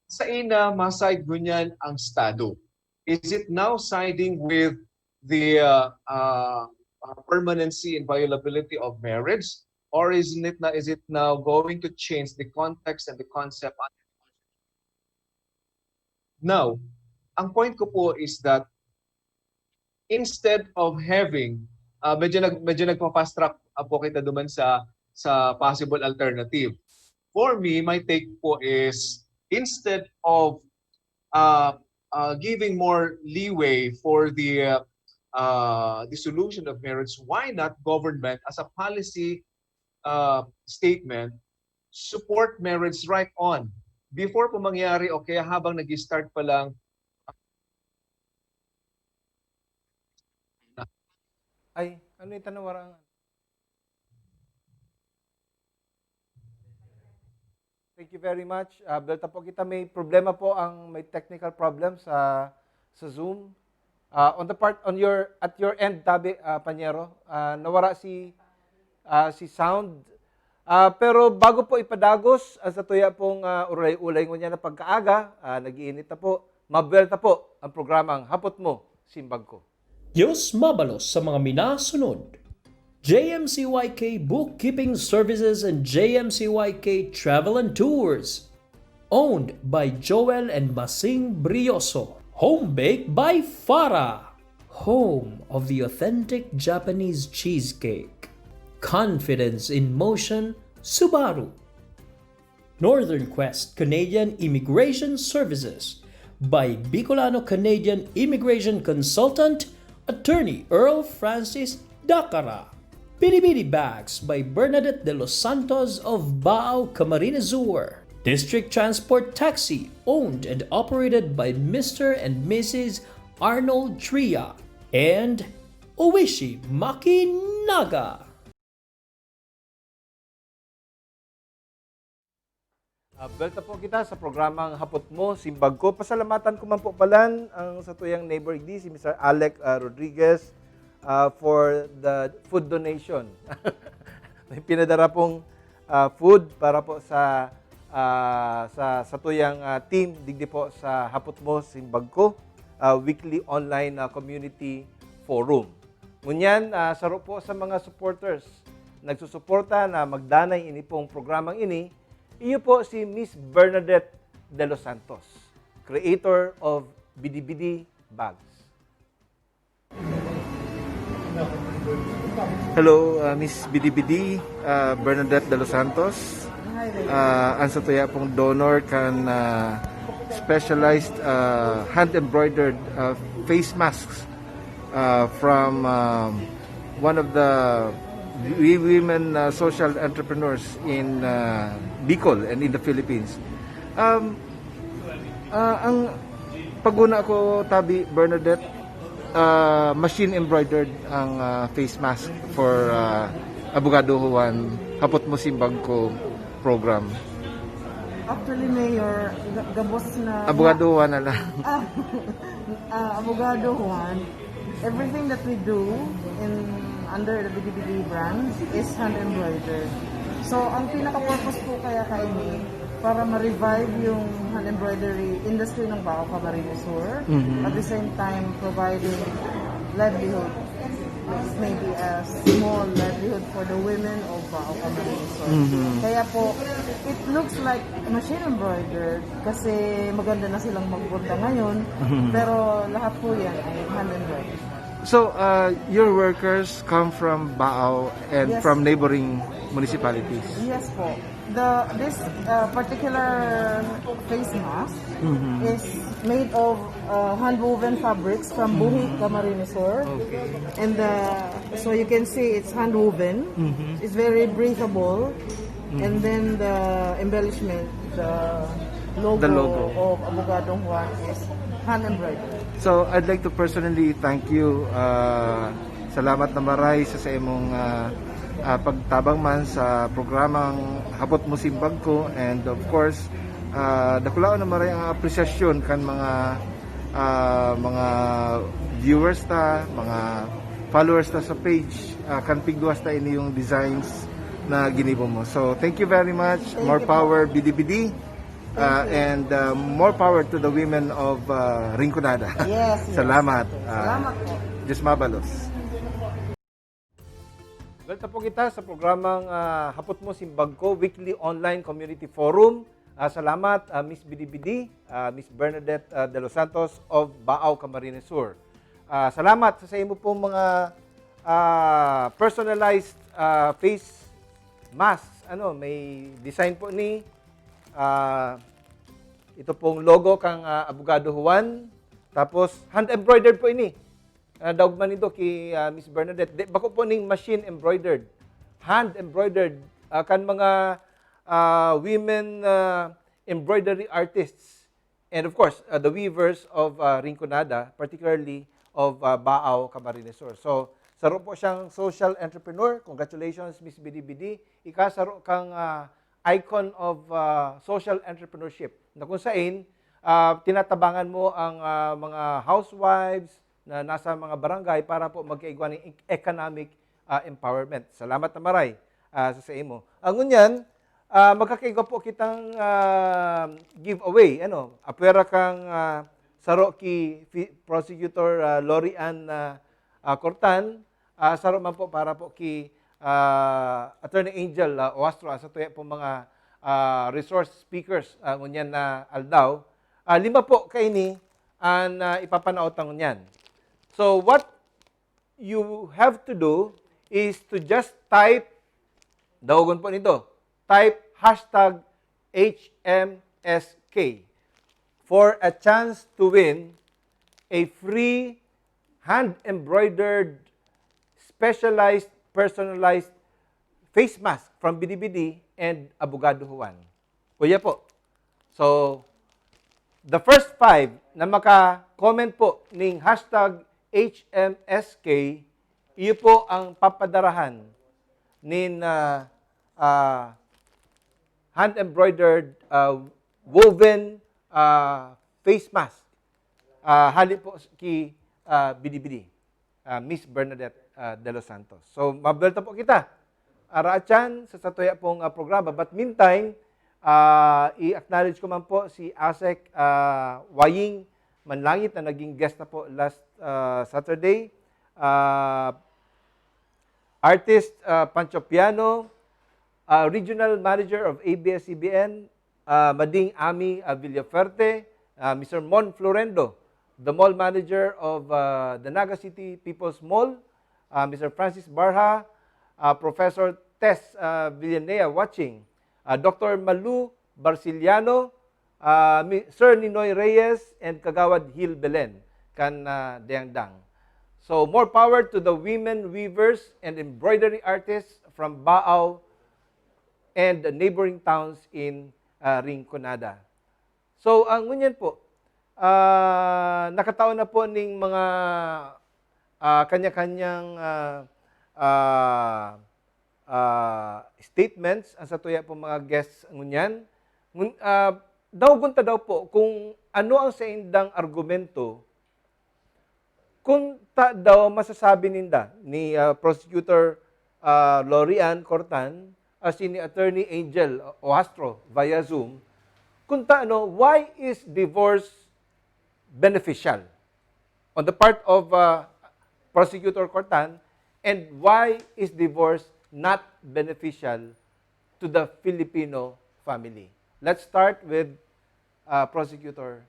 sa ina maside ngunyan ang Estado. Is it now siding with the uh, uh, uh, permanency and violability of marriage? Or isn't it na, is it now going to change the context and the concept? Now, ang point ko po is that instead of having, uh, medyo, nag, medyo nagpa-fast track uh, po kita duman sa, sa possible alternative. For me, my take po is instead of uh, uh, giving more leeway for the uh, uh, dissolution of marriage, why not government as a policy uh, statement support marriage right on before po mangyari o kaya habang nag-start pa lang? Ay, ano yung tanawara? Thank you very much. Uh, Belta po kita, may problema po ang may technical problem sa sa Zoom. Uh, on the part on your at your end tabi uh, Panyero, uh, nawara si uh, si sound. Uh, pero bago po ipadagos ang uh, satuya pong uh, ulay-ulay ngunyan na pagkaaga, uh, nag-iinit na po. Mabelta po ang programang Hapot Mo, Simbag Ko. Diyos mabalos sa mga minasunod. J M C Y K Bookkeeping Services and J M C Y K Travel and Tours. Owned by Joel and Masing Brioso. Home baked by Farah. Home of the authentic Japanese cheesecake. Confidence in motion, Subaru. Northern Quest Canadian Immigration Services by Bicolano Canadian Immigration Consultant Attorney Earl Francis Dacara. Bidi-bidi Bags by Bernadette De Los Santos of Baao, Camarines Sur. District Transport Taxi owned and operated by Mister and Missus Arnold Tria. And Oishi Makinaga. Uh, Belta po kita sa programang Hapot Mo, Simbag Ko. Pasalamatan ko man po palan ang satuyang neighbor igdi, si Mister Alec uh, Rodriguez, uh, for the food donation. May pinadara pong uh, food para po sa uh, sa satuyang uh, team digdi po sa Hapot Mo, Simbag Ko, uh, weekly online uh, community forum. Ngunyan, uh, saro po sa mga supporters nagsusuporta na magdanay ini pong programang ini, iyo po si Miss Bernadette De Los Santos, creator of Bidi-Bidi Bags. Hello, uh, Miss Bidi-Bidi, uh, Bernadette De Los Santos. Uh, ang satuya pong donor kan uh, specialized uh, hand-embroidered uh, face masks uh, from um, one of the wi- women uh, social entrepreneurs in uh, Bicol and in the Philippines. Um, uh, ang paguna ko, Tabi Bernadette, uh, machine embroidered ang uh, face mask for uh, Abogado Juan, Hapot Mo Simbag Ko program. Actually, Mayor, ga- gabos na... Abogado Juan na lang. Ah, ah, Abogado Juan, everything that we do in under the B D B D brand is hand embroidered. So, ang pinaka-purpose po kaya kaini para ma-revive yung hand embroidery industry ng Bao Camarines Sur. Mhm. At the same time, providing livelihood, maybe a small livelihood for the women of Bao Camarines Sur. Mhm. Kaya po, it looks like machine embroidered kasi maganda na silang magpunta ngayon. Mhm. Pero lahat po yan ay hand embroidered. So, uh, your workers come from Baao and Yes. from neighboring municipalities? Yes po. The, this uh, particular face mask is made of uh, hand-woven fabrics from Buhi, Camarines Sur. Okay. And uh, so you can see it's hand-woven. It's very breathable. And then the embellishment, the logo, The logo. of Abogadong Juan is hand-embroidered. So, I'd like to personally thank you. Ah, salamat na maray sa, sa imong ah, ah, pagtabang man sa programang Hapot Mo Simbag Ko. And of course, ah, dakulaon na maray ang apresyasyon kan mga ah, mga viewers ta, mga followers ta sa page, ah, kan pigduwas ta ini yung designs na ginibo mo. So, thank you very much. Thank More you po. power, B D B D. Uh, and uh, more power to the women of uh, Rinconada. Yes, yes. Salamat. Okay. Ah, Salamat po. Diyos mabalos. Welcome po kita sa programang ah, Hapot Mo Simbag Ko, weekly online community forum. Ah, salamat, ah, Miss Bidibidi, ah, Miss Bernadette ah, De Los Santos of Baao, Camarines Sur. Ah, salamat sa, sa imo pong mga ah, personalized ah, face masks. Ano, may design po ni ah, ito pong logo kang ah, Abogado Juan. Tapos, hand-embroidered po ini. Ah, daog man ito ki ah, Miss Bernadette. Di, bako po ning machine embroidered. Hand-embroidered. Ah, kan mga ah, women ah, embroidery artists. And of course, ah, the weavers of ah, Rinconada, particularly of ah, Baao, Camarines Sur. So, saro po siyang social entrepreneur. Congratulations, Miss Bidi Bidi. Ika saro kang ah, icon of ah, social entrepreneurship. Na kung sain, ah, tinatabangan mo ang ah, mga housewives na nasa mga barangay para po magkaigwa ng e-, economic ah, empowerment. Salamat na maray ah, sa, sa imo. Ang ngunyan, ah, magkakaigwa po kitang ah, giveaway. Ano, apwera kang ah, saro ki fi- Prosecutor ah, Lori Ann ah, ah, Cortan, ah, saro man po para po ki ah, Attorney Angel ah, Oastro, ah, sa tuya po mga ah, resource speakers ah, ngunyan na aldaw. Ah, lima po kaini ang ah, ipapanaot ta ngunyan. So, what you have to do is to just type, daogon po nito, type hashtag H M S K for a chance to win a free hand-embroidered, specialized, personalized face mask from Bidi Bidi and Abogado Juan. Kuya po. So, the first five na maka-comment po ning hashtag H M S K, iyo po ang papadarahan nin ah, ah, hand-embroidered ah, woven ah, face mask. Ah, hali po ki ah, Bidi Bidi, ah, Miss Bernadette ah, De Los Santos. So, mabelta po kita. Araat yan sa satuya pong ah, programa. But meantime, ah, i-acknowledge ko man po si ASEC ah, Waying Manlangit na naging guest na po last ah, Saturday. Ah, artist ah, Pancho Piano, ah, Regional Manager of A B S C B N, ah, Mading Ami ah, Villafuerte, ah, Mister Mon Florendo, the mall manager of ah, the Naga City People's Mall, ah, Mister Francis Barha, ah, Professor Tess ah, Villanea watching, ah, Doctor Malu Barciliano, ah, Mi- Sir Ninoy Reyes, and Kagawad Hil Belen kan ah, Dayangdang. So, more power to the women weavers and embroidery artists from Baao and the neighboring towns in ah, Rinconada. So, ang ngunyan po, ah, nakataon na po ning mga ah, kanya-kanyang ah, ah, ah, statements ang satuya po mga guests ngunyan. Ngun, ah, daogon ta daw po kung ano ang saindang argumento kung ta daw masasabi ninda ni ah, Prosecutor ah, Lori Ann Cortan as ni Attorney Angel Oastro via Zoom, kung ta ano, why is divorce beneficial on the part of ah, Prosecutor Cortan, and why is divorce not beneficial to the Filipino family? Let's start with ah, Prosecutor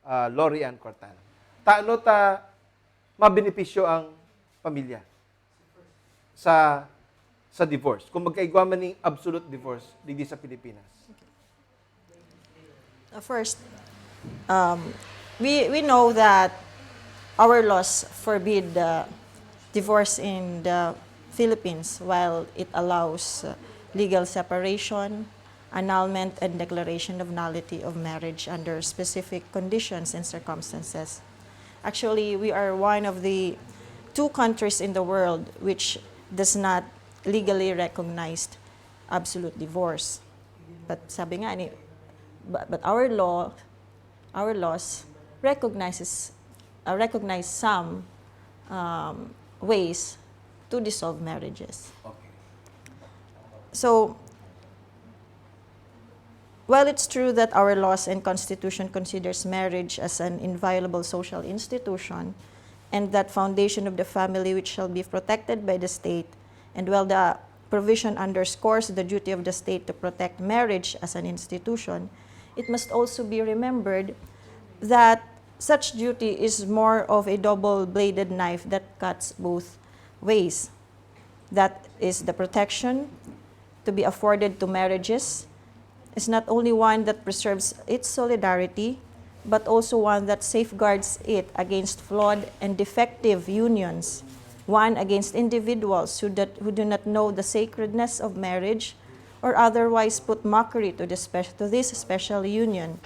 ah, Lori Ann Cortan. Tano ta mabenepisyo ang pamilya sa sa divorce, kung magkaigwa man ning absolute divorce digdi sa Pilipinas? Uh, First, um, we, we know that our laws forbid uh, divorce in the Philippines while it allows uh, legal separation, annulment, and declaration of nullity of marriage under specific conditions and circumstances. Actually, we are one of the two countries in the world which does not legally recognize absolute divorce. But sabi nga ni, but, but our law, our laws recognizes, uh, recognize some um, ways to dissolve marriages. Okay. So, while it's true that our laws and constitution considers marriage as an inviolable social institution and that foundation of the family which shall be protected by the state, and while the provision underscores the duty of the state to protect marriage as an institution, it must also be remembered that such duty is more of a double-bladed knife that cuts both ways. That is the protection to be afforded to marriages is not only one that preserves its solidarity, but also one that safeguards it against flawed and defective unions, one against individuals who, that, who do not know the sacredness of marriage or otherwise put mockery to this, spe- to this special union.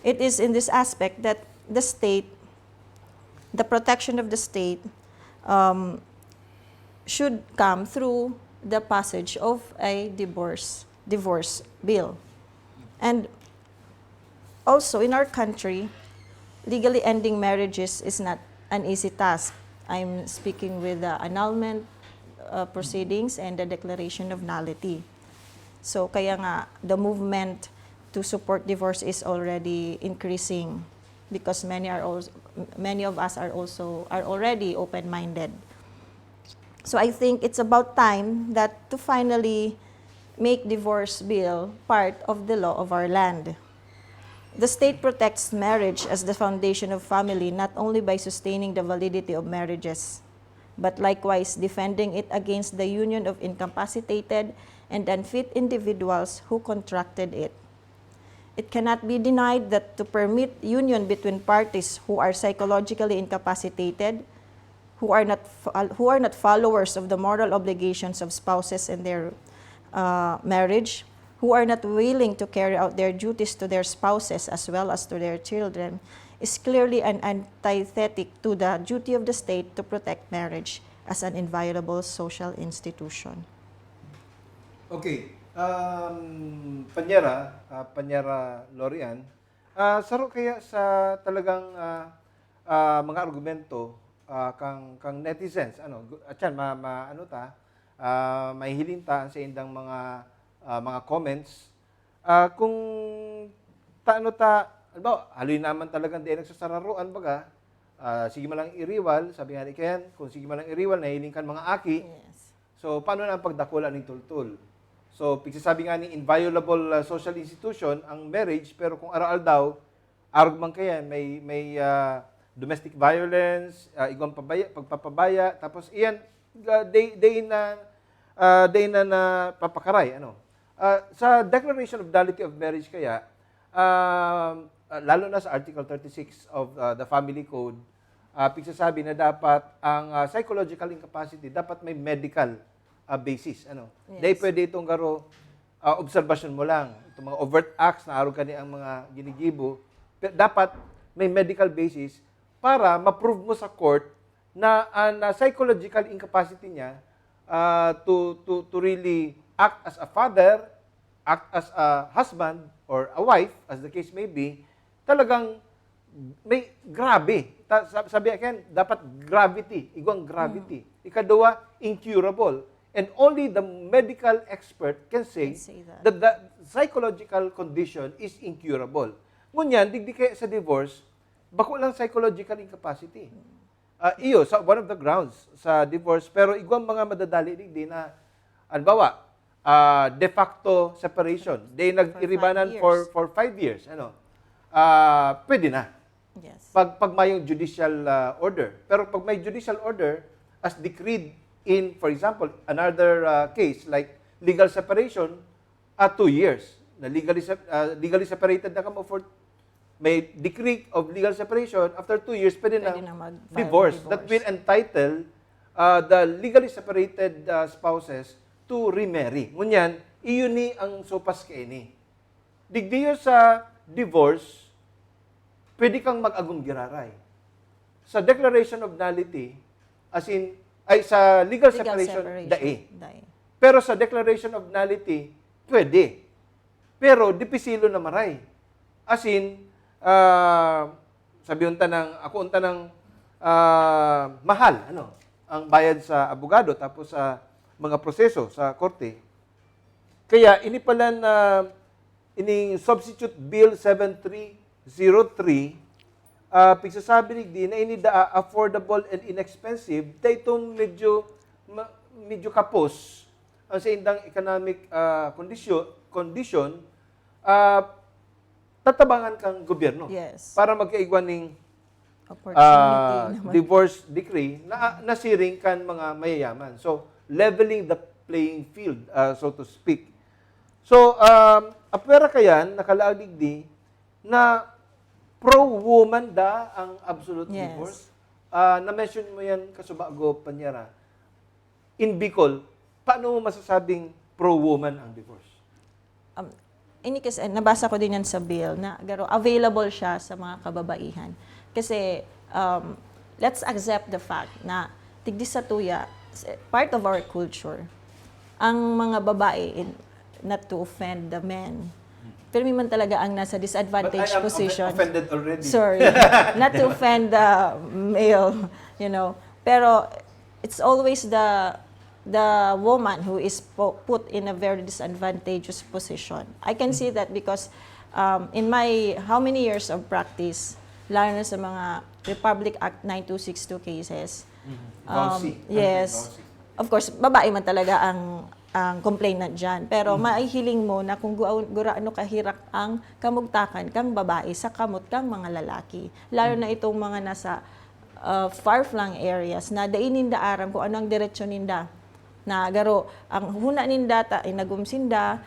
It is in this aspect that the state, the protection of the state, um, should come through the passage of a divorce divorce bill. And also in our country, legally ending marriages is not an easy task. I'm speaking with the annulment uh, proceedings and the declaration of nullity. So kaya nga the movement to support divorce is already increasing because many are also, many of us are also are already open-minded. So I think it's about time that to finally make divorce bill part of the law of our land. The state protects marriage as the foundation of family not only by sustaining the validity of marriages, but likewise defending it against the union of incapacitated and unfit individuals who contracted it. It cannot be denied that to permit union between parties who are psychologically incapacitated, who are not fo- who are not followers of the moral obligations of spouses in their uh, marriage, who are not willing to carry out their duties to their spouses as well as to their children, is clearly an antithetic to the duty of the state to protect marriage as an inviolable social institution. Okay. Um, Panyera, ah, Panyera Lorian, ah, saro kaya sa talagang ah, ah, mga argumento ah, kang kang netizens, ano, gu- atyan, ma, ma ano ta, ah, mahihiling ta ang sa indang mga ah, mga comments. Ah, kung taano ta, halimbawa, haloy naman talagang dai nagsasararoan, baga, ah, sige man lang iriwal, sabi nga ni Ken, kung sige man lang iriwal, nahiling kan mga aki, Yes. So, paano na ang pagdakula ning tultol? So, pigsasabi nga ni inviolable ah, social institution ang marriage, pero kung aroaldaw, arog man kaya may may ah, domestic violence, ah, igwang pabaya, pagpapabaya, tapos iyan ah, day day na ah, day na napapakaray, ano. Ah, sa declaration of nullity of marriage kaya, um, ah, lalo na sa Article thirty-six of ah, the Family Code, ah, pigsasabi na dapat ang ah, psychological incapacity dapat may medical ah, basis, ano. Yes. Dahil pwede itong garo ah, obserbasyon mo lang. Itong mga overt acts na arog kani ang mga ginigibo, pe- dapat may medical basis para ma-prove mo sa court na ang ah, psychological incapacity niya ah, to to to really act as a father, act as a husband or a wife, as the case may be, talagang may grabe. Ta, sa- sabi again, dapat gravity, igwang gravity. Ikaduwa, incurable. And only the medical expert can say, Can say that. that the psychological condition is incurable. Ngunyan, digdi kaya sa divorce, bako lang psychological incapacity. Ah, iyo, sa one of the grounds sa divorce, pero igwang mga madadali digdi na, halimbawa, ah, de facto separation. They nag-iribanan five for, years. for five years. Ano? Ah, pwede na. Yes. Pag, pag mayong judicial ah, order. Pero pag may judicial order, as decreed In, for example, another uh, case like legal separation, uh, two years. Na legally, sep- uh, legally separated na kamo for, may decree of legal separation, after two years, pwede na, pwede na mag-file divorce. That will entitle uh, the legally separated uh, spouses to remarry. Ngunyan, iyon ni ang sopas kaini. Digdiyo sa divorce, pwede kang mag-agom giraray. Sa declaration of nullity, as in, ay sa legal, legal separation, separation, dai. Dai. Pero sa declaration of nullity, pwede. Pero dipisilo na maray. As in, ah, sabi unta ng, ako unta ng ah, mahal, ano, ang bayad sa abogado tapos sa mga proseso sa korte. Kaya ini pala na ining Substitute Bill seven three zero three, ah, pigsasabi digdi na ini daa affordable and inexpensive, dai itong medyo, ma- medyo kapos ang sa indang economic ah, condition, condition ah, tatabangan kang gobyerno. Yes. Para magkaigwa ning Opportunity ah, naman. Divorce decree na nasiring kan mga mayayaman. So, leveling the playing field, ah, so to speak. So, um, apwera kayan, nakalaag digdi na pro-woman da ang absolute, yes, divorce. Ah, na-mention mo yan, kasubago, Panyera. In Bicol, paano mo masasabing pro-woman ang divorce? Um, ini kasi, nabasa ko din yan sa bill na garo, available siya sa mga kababaihan. Kasi, um, let's accept the fact na tigdi sa tuya, s- part of our culture, ang mga babae, in, not to offend the men, pero man talaga ang nasa disadvantage position. But I am position. Offended already. Sorry. Not to offend the male, you know. Pero it's always the the woman who is po- put in a very disadvantageous position. I can see that because um, in my how many years of practice, lalo na sa mga Republic Act nine two six two cases, um, yes, of course, babae man talaga ang ang complainant dyan. Pero maihiling mo na kung gua- gurano kahirak ang kamugtakan kang babae sa kamot kang mga lalaki. Lalo na itong mga nasa uh, far-flung areas na dai ninda aram kung ano ang diretsyo ninda. Na garo, ang huna ninda, ta, inagom sinda,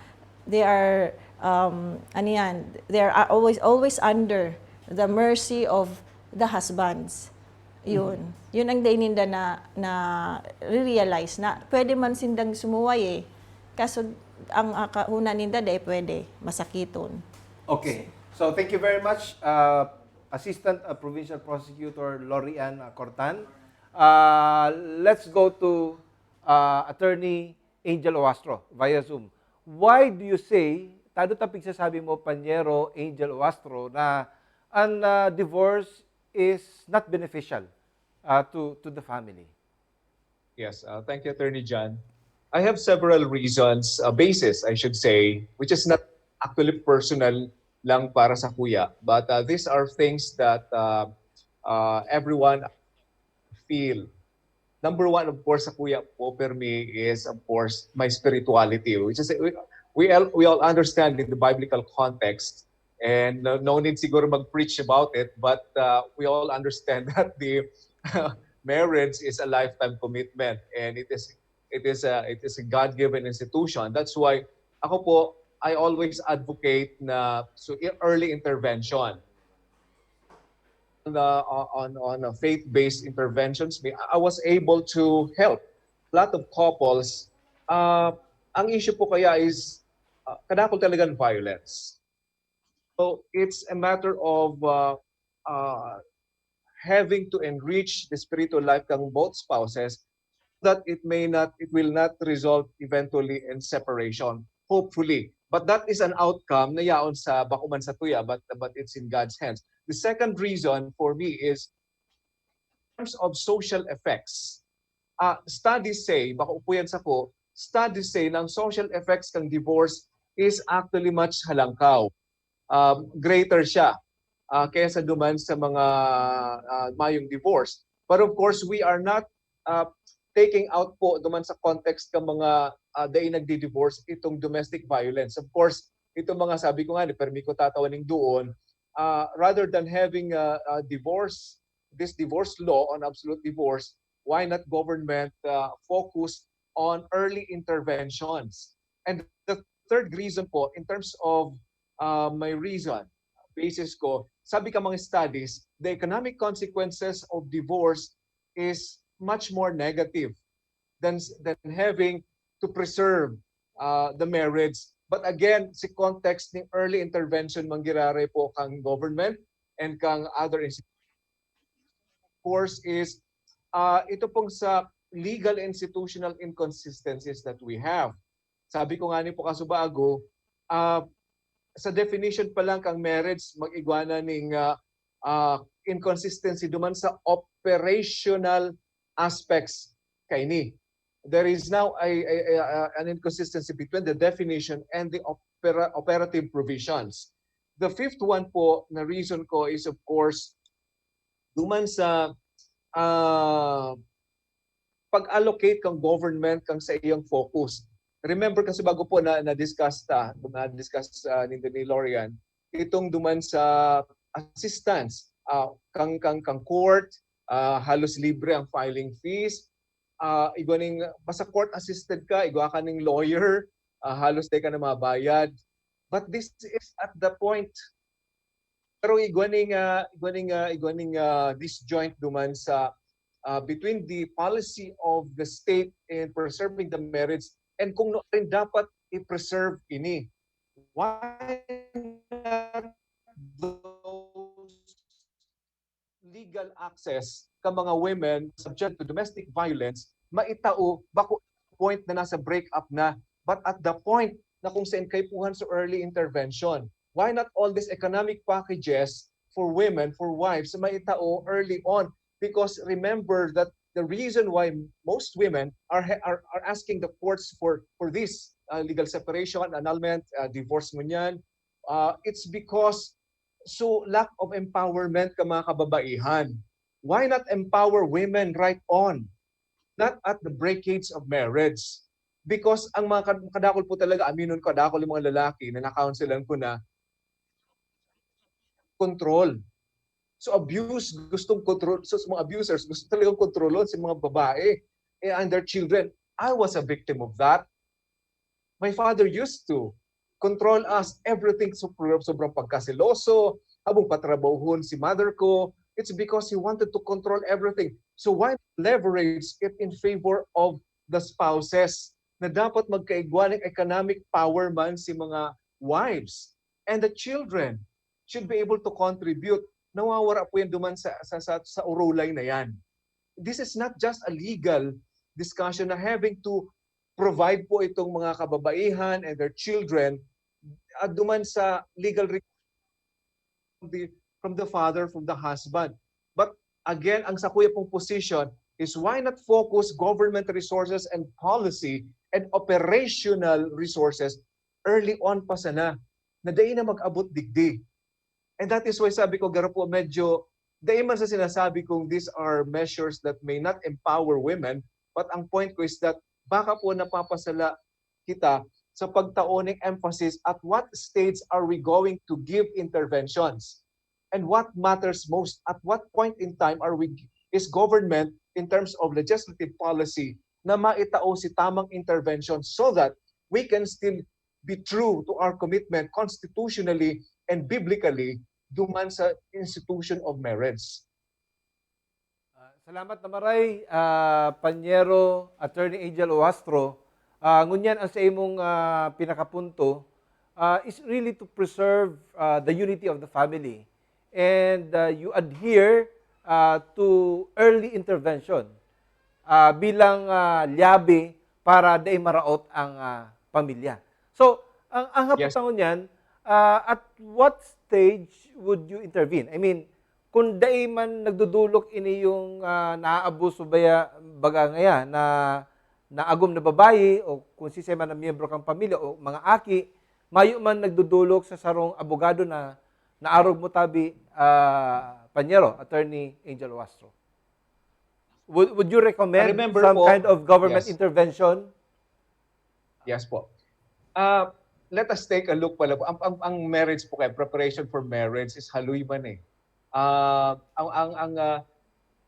they are, um, ano yan, they are always, always under the mercy of the husbands. Yun. Yun ang dai ninda na, na realize na pwede man sindang sumuway eh. Kaso ang uh, kahuna ninda, dai pwede, masakiton. Okay. So, thank you very much, uh, Assistant uh, Provincial Prosecutor Lorian uh, Cortan. Uh, let's go to uh, Attorney Angel Oastro via Zoom. Why do you say, tado ta pigsasabi mo, Panyero Angel Oastro, na an uh, divorce is not beneficial uh, to, to the family? Yes, uh, thank you, Attorney John. I have several reasons, uh, basis, I should say, which is not actually personal lang para sa kuya, but uh, these are things that uh, uh, everyone feel. Number one, of course, sa kuya po, for me, is, of course, my spirituality, which is, we, we, all, we all understand in the biblical context, and no, no need siguro mag-preach about it, but uh, we all understand that the marriage is a lifetime commitment, and it is it is a it is a God-given institution. That's why ako po, I always advocate na so early intervention. On, uh, on on uh, faith-based interventions, I was able to help a lot of couples. Uh, ang issue po kaya is uh, kadakol talagang violence. So it's a matter of uh, uh, having to enrich the spiritual life ng both spouses that it may not, it will not result eventually in separation, hopefully. But that is an outcome na yaon sa bakuman sa tuya, but, but it's in God's hands. The second reason for me is in terms of social effects. Uh, studies say, bako po yan sa ko, studies say na ang social effects ng divorce is actually much halangkaw. Um, greater siya uh, kaysa duman sa mga uh, mayong divorce. But of course, we are not uh, taking out po duman sa context ng mga uh, dai nagdi-divorce itong domestic violence. Of course, itong mga sabi ko nga, ni permi ko tatawan ning doon, uh, rather than having a, a divorce, this divorce law on absolute divorce, why not government uh, focus on early interventions? And the third reason po, in terms of uh, my reason, basis ko, sabi ka mga studies, the economic consequences of divorce is much more negative than, than having to preserve uh, the marriage. But again, si context ng early intervention manggiraray po kang government and kang other institutions, of course, is uh, ito pong sa legal institutional inconsistencies that we have. Sabi ko nga ni po kasubago, uh, sa definition pa lang kang marriage, mag-igwa na ning uh, uh, inconsistency duman sa operational aspects kaini. There is now a, a, a, an inconsistency between the definition and the opera, operative provisions. The fifth one po na reason ko is, of course, duman sa uh, pag-allocate kang government kang sa iyang focus. Remember kasi bago po na na-discuss ta, na-discuss uh, ni, ni Lorian, itong duman sa assistance uh, kang kang kang court, uh, halos libre ang filing fees. Uh, igwa ning basta court assisted ka, igwa ka ning lawyer, uh, halos di ka na mabayad. But this is at the point pero igwa ning uh, igwa ning uh, igwa ning uh, disjoint duman sa uh, between the policy of the state in preserving the marriage and kung no rin dapat i-preserve ini. Why not those legal access ka mga women subject to domestic violence maitao bako point na nasa break up na but at the point na kung saan kaipuhan sa early intervention. Why not all these economic packages for women, for wives, maitao early on? Because remember that the reason why most women are are, are asking the courts for for this uh, legal separation, annulment, uh, divorce ngunyan, uh, it's because so lack of empowerment ka mga kababaihan. Why not empower women right on? Not at the breakage of marriage. Because ang mga kadakol po talaga, aminon ko, kadakol yung mga lalaki na nakounselan ko na control. So abuse, gustong control. So sa mga abusers, gusto talagang kontrolon si mga babae eh, and their children. I was a victim of that. My father used to control us, everything, sobrang, sobrang pagkaseloso, habang patrabahohon si mother ko, it's because he wanted to control everything. So why leverage it in favor of the spouses na dapat magkaigwa ng economic power man si mga wives and the children should be able to contribute. Nawawara po yan duman sa, sa, sa, sa urulay na yan. This is not just a legal discussion na having to provide po itong mga kababaihan and their children at duman sa legal the, from the father, from the husband. But again, ang sakuya pong position is why not focus government resources and policy and operational resources early on pa sana na dai na mag-abot digdi. And that is why sabi ko, garo po medyo, dai man sa sinasabi kong these are measures that may not empower women, but ang point ko is that baka po napapasala kita sa pagtao ng emphasis at what stage are we going to give interventions and what matters most, at what point in time are we is government in terms of legislative policy na maitao si tamang intervention so that we can still be true to our commitment constitutionally and biblically duman sa institution of marriage. Uh, salamat na maray, uh, Panyero Attorney Angel Oastro. Uh, ngunyan ang sa imong uh, pinakapunto uh, is really to preserve uh, the unity of the family. And uh, you adhere uh, to early intervention uh, bilang uh, liyabe para dai maraot ang uh, pamilya. So, ang, ang yes. Haputangon niyan, uh, at what stage would you intervene? I mean, kung dai man nagdudulok ini yung uh, naaabuso baya, baga ngaya na naagom na babayi o kung sisay man ang miyembro kang pamilya o mga aki, mayo man nagdudulok sa sarong abogado na naarog mo tabi, uh, Panyero, Attorney Angel Wastro. Would, would you recommend Remember some po, kind of government yes. intervention? Yes po. Uh, let us take a look pala po. Ang, ang, ang marriage po kaya, preparation for marriage is haloy man eh. Uh, ang, ang, ang, uh,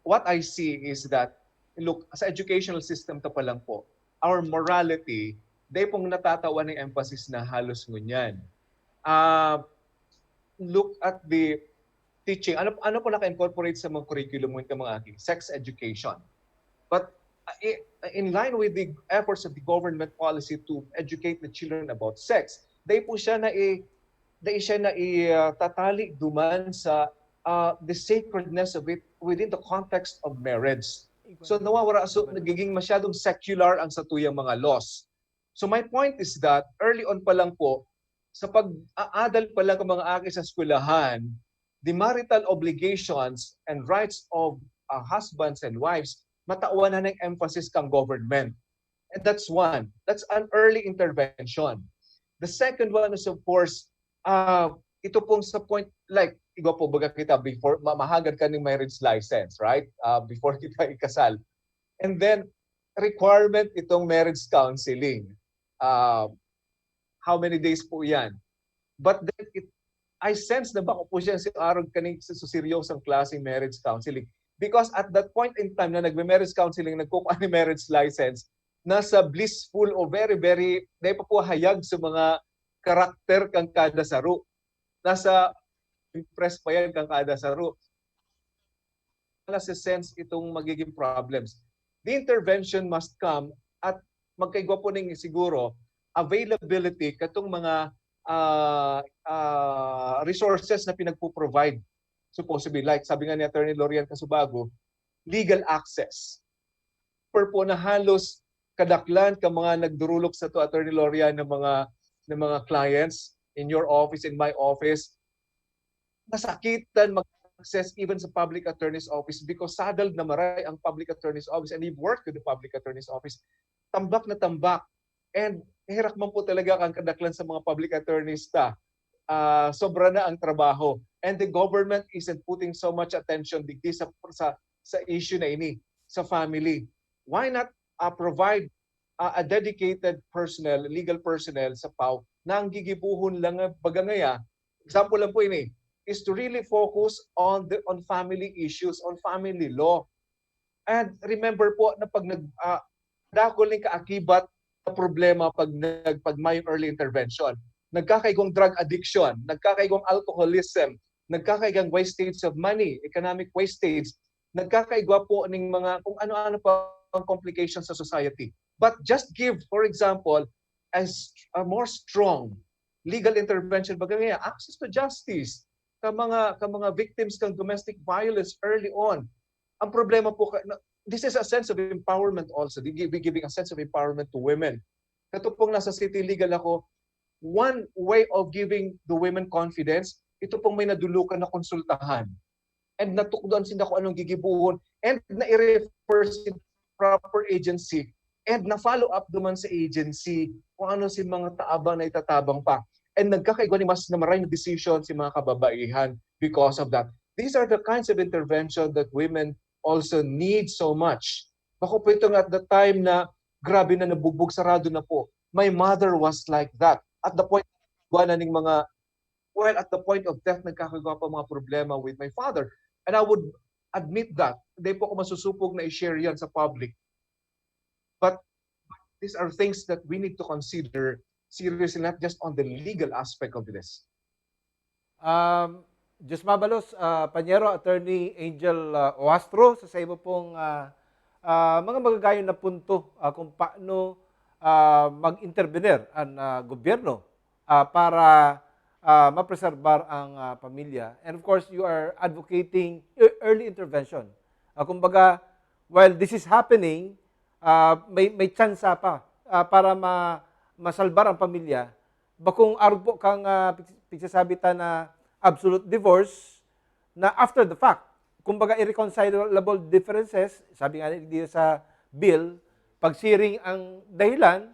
what I see is that look, sa educational system ta pa lang po, our morality, dai pong natatawan ng emphasis na halos ngunyan. Ah, look at the teaching. Ano, ano po naka-incorporate sa mga curriculum ngunyan, mga aki? Sex education. But uh, i- in line with the efforts of the government policy to educate the children about sex, dai po siya na i-, dai siya na i-, uh, tatali duman sa uh, the sacredness of it within the context of marriage. So nawawara, so nagiging masyadong secular ang satuyang mga laws. So my point is that early on pa lang po, sa pag-aadal pa lang ng mga aki sa eskwelahan, the marital obligations and rights of uh, husbands and wives, matawan na ng emphasis kang government. And that's one. That's an early intervention. The second one is, of course, uh, ito pong sa point, like, igwa po, baga kita, before, ma- mahagad ka ng marriage license, right? Uh, before kita ikasal. And then, requirement itong marriage counseling. Uh, how many days po yan? But then, it, I sense na bako po siya si arog kaning sa seryosong klaseng marriage counseling. Because at that point in time na nagme-marriage counseling, nagkukuha ni marriage license, nasa blissful o very, very, dai pa po hayag sa mga karakter kang kada saro. Nasa impress pa yan kang kada saro. Nasa sense itong magiging problems. The intervention must come at magkaigwa po ning siguro availability katong mga ah, ah, resources na pinagpo-provide. Supposed to be, like sabi nga ni Attorney Lorian Casubago, legal access. Per po na halos kadaklan ka mga nagdurulok sa to, Attorney Lorian, ng mga ng mga clients in your office, in my office, masakitan mag-access even sa public attorney's office because saddled na maray ang public attorney's office, and we've worked with the public attorney's office. Tambak na tambak. And herak man po talaga ang kadaklan sa mga public attorneys ta. Ah, sobra na ang trabaho. And the government isn't putting so much attention digdi sa, sa, sa issue na ini, sa family. Why not uh, provide uh, a dedicated personnel, legal personnel sa pau na ang gigibuhon lang nga baga ngaya, example lang po ini, is to really focus on the on family issues, on family law. And remember po na pag nag uh, dakol ning kaakibat na problema pag nag pag may early intervention, nagkakaigwang drug addiction, nagkakaigwang alcoholism, nagkakaigwang wastage of money, economic wastage, nagkakaigwa po ning mga kung ano-ano pa ang complications sa society. But just give, for example, as a more strong legal intervention, baga nga, access to justice ka mga ka mga victims kang domestic violence early on. Ang problema po, this is a sense of empowerment also, giving a sense of empowerment to women. Kato pong nasa City Legal ako, one way of giving the women confidence, ito pong may nadulukan na konsultahan. And natukdoan sinda kung anong gigibuhon. And na-refer sa proper agency. And na-follow up duman sa agency kung ano si mga taabang na itatabang pa. And nagkakaigwa ni mas na maray na decision si mga kababaihan because of that. These are the kinds of intervention that women also need so much. Bako po itong at the time na grabe na nabugbog, sarado na po. My mother was like that. At the point, igwa na ning mga, well, at the point of death, nagkakagawa pa mga problema with my father. And I would admit that. Hindi po ako masusupog na i-share yan sa public. But these are things that we need to consider seriously, not just on the legal aspect of this. Um, Diyos mabalos, uh, Panyero, Attorney Angel uh, Oastro, sa saimo pong uh, uh, mga magagayon na punto uh, kung paano uh, mag-intervenir ang uh, gobyerno uh, para uh, mapreserbar ang uh, pamilya. And of course, you are advocating early intervention. Uh, kumbaga, while this is happening, uh, may, may tsansa pa uh, para ma, masalbar ang pamilya. Bakong arog po kang uh, pigsasabi ta na absolute divorce na after the fact. Kumbaga, irreconcilable differences, sabi nga dito sa bill, pagsiring ang dahilan,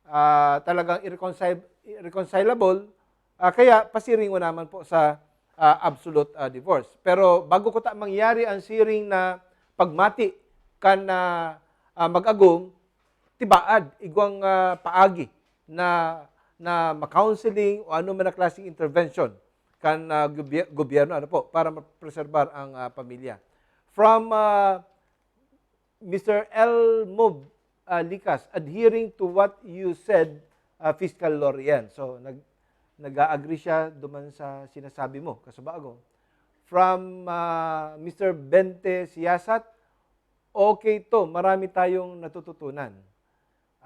uh, talagang irreconcil- irreconcilable, uh, kaya pasiring mo naman po sa uh, absolute uh, divorce. Pero bago ko ta mangyari ang siring na pagmati kan uh, uh, mag-agom, tibaad, igwang uh, paagi na na ma-counseling o ano man na klaseng intervention kan uh, gobyerno ano po para ma-preserbar ang uh, pamilya. From uh, Mister Elmo, ah, Licas, adhering to what you said, ah, Fiscal Lorian. So, nag-, nag-a-agree siya duman sa sinasabi mo, kasubago. From, ah, Mister Bente Siyasat, okay to, marami tayong natututunan.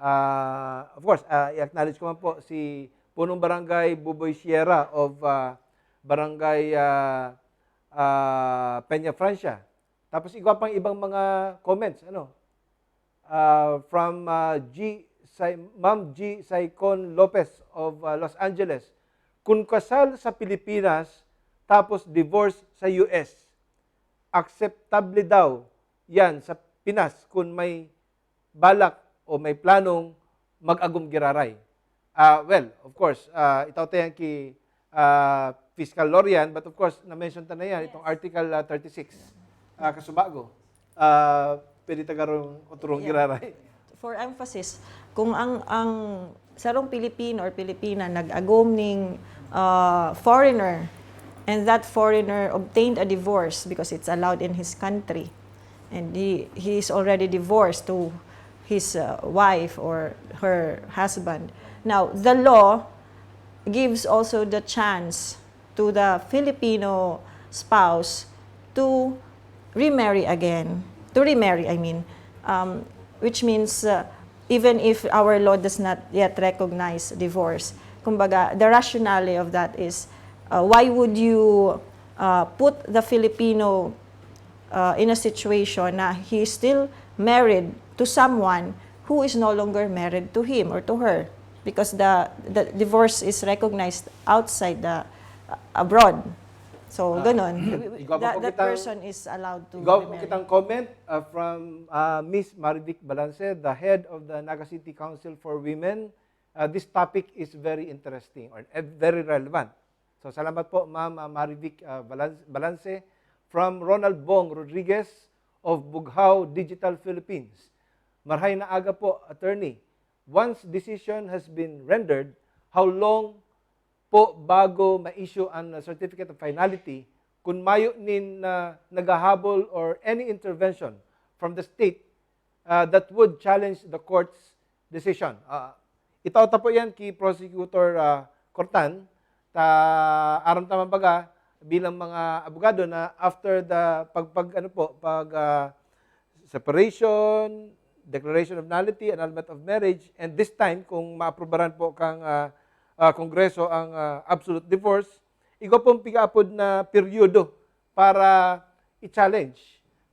Ah, of course, ah, i-acknowledge ko man po si Punong Barangay Buboy Sierra of, ah, Barangay, ah, ah, Peña Francia. Tapos igwa pang ibang mga comments, ano? Ah, from, ah, G, Sai-, Ma'am G Saicon Lopez of, ah, Los Angeles. Kung kasal sa Pilipinas, tapos divorce sa U S, acceptable daw yan sa Pinas kung may balak o may planong mag-agom giraray. Ah, well, of course, ah, itaw ta yan ki, ah, Fiscal Lorian, but of course, na-mention ta na yan, itong Article, ah, thirty-six. Ah, kasubago, ah, pwede ta garong otrong giraray. For emphasis, kung ang, ang sarong Pilipino or Pilipina nag-agom ning, ah, foreigner, and that foreigner obtained a divorce because it's allowed in his country, and he, he is already divorced to his, uh, wife or her husband. Now, the law gives also the chance to the Filipino spouse to remarry again, to remarry, I mean, um, which means, uh, even if our law does not yet recognize divorce, kumbaga, the rationale of that is, uh, why would you, uh, put the Filipino, uh, in a situation na he is still married to someone who is no longer married to him or to her? Because the, the divorce is recognized outside the, uh, abroad. So, Ah. ganon. Igwa pa That, po that kitang- person is allowed to Igwa po remarry. Kitang comment, ah, from, ah, Miss Marivic Balanse, the head of the Naga City Council for Women. Ah, this topic is very interesting or, eh, very relevant. So, salamat po, Ma'am, ah, Marivic, ah, Balan-, Balanse. From Ronald Bong Rodriguez of Bughao Digital Philippines. Marhay na aga po, Attorney. Once decision has been rendered, how long po bago ma-issue ang, uh, certificate of finality kung mayo nin, uh, naghahabol or any intervention from the state, uh, that would challenge the court's decision? Uh, itao ta po yan ki Prosecutor, uh, Cortan, ta aram ta man baga bilang mga abogado na after the pag, pag ano po, pag, uh, separation, declaration of nullity, annulment of marriage, and this time, kung maaprubaran po kang, ah, ah, Kongreso ang, ah, absolute divorce, igwa pong pigaapod na peryodo para i-challenge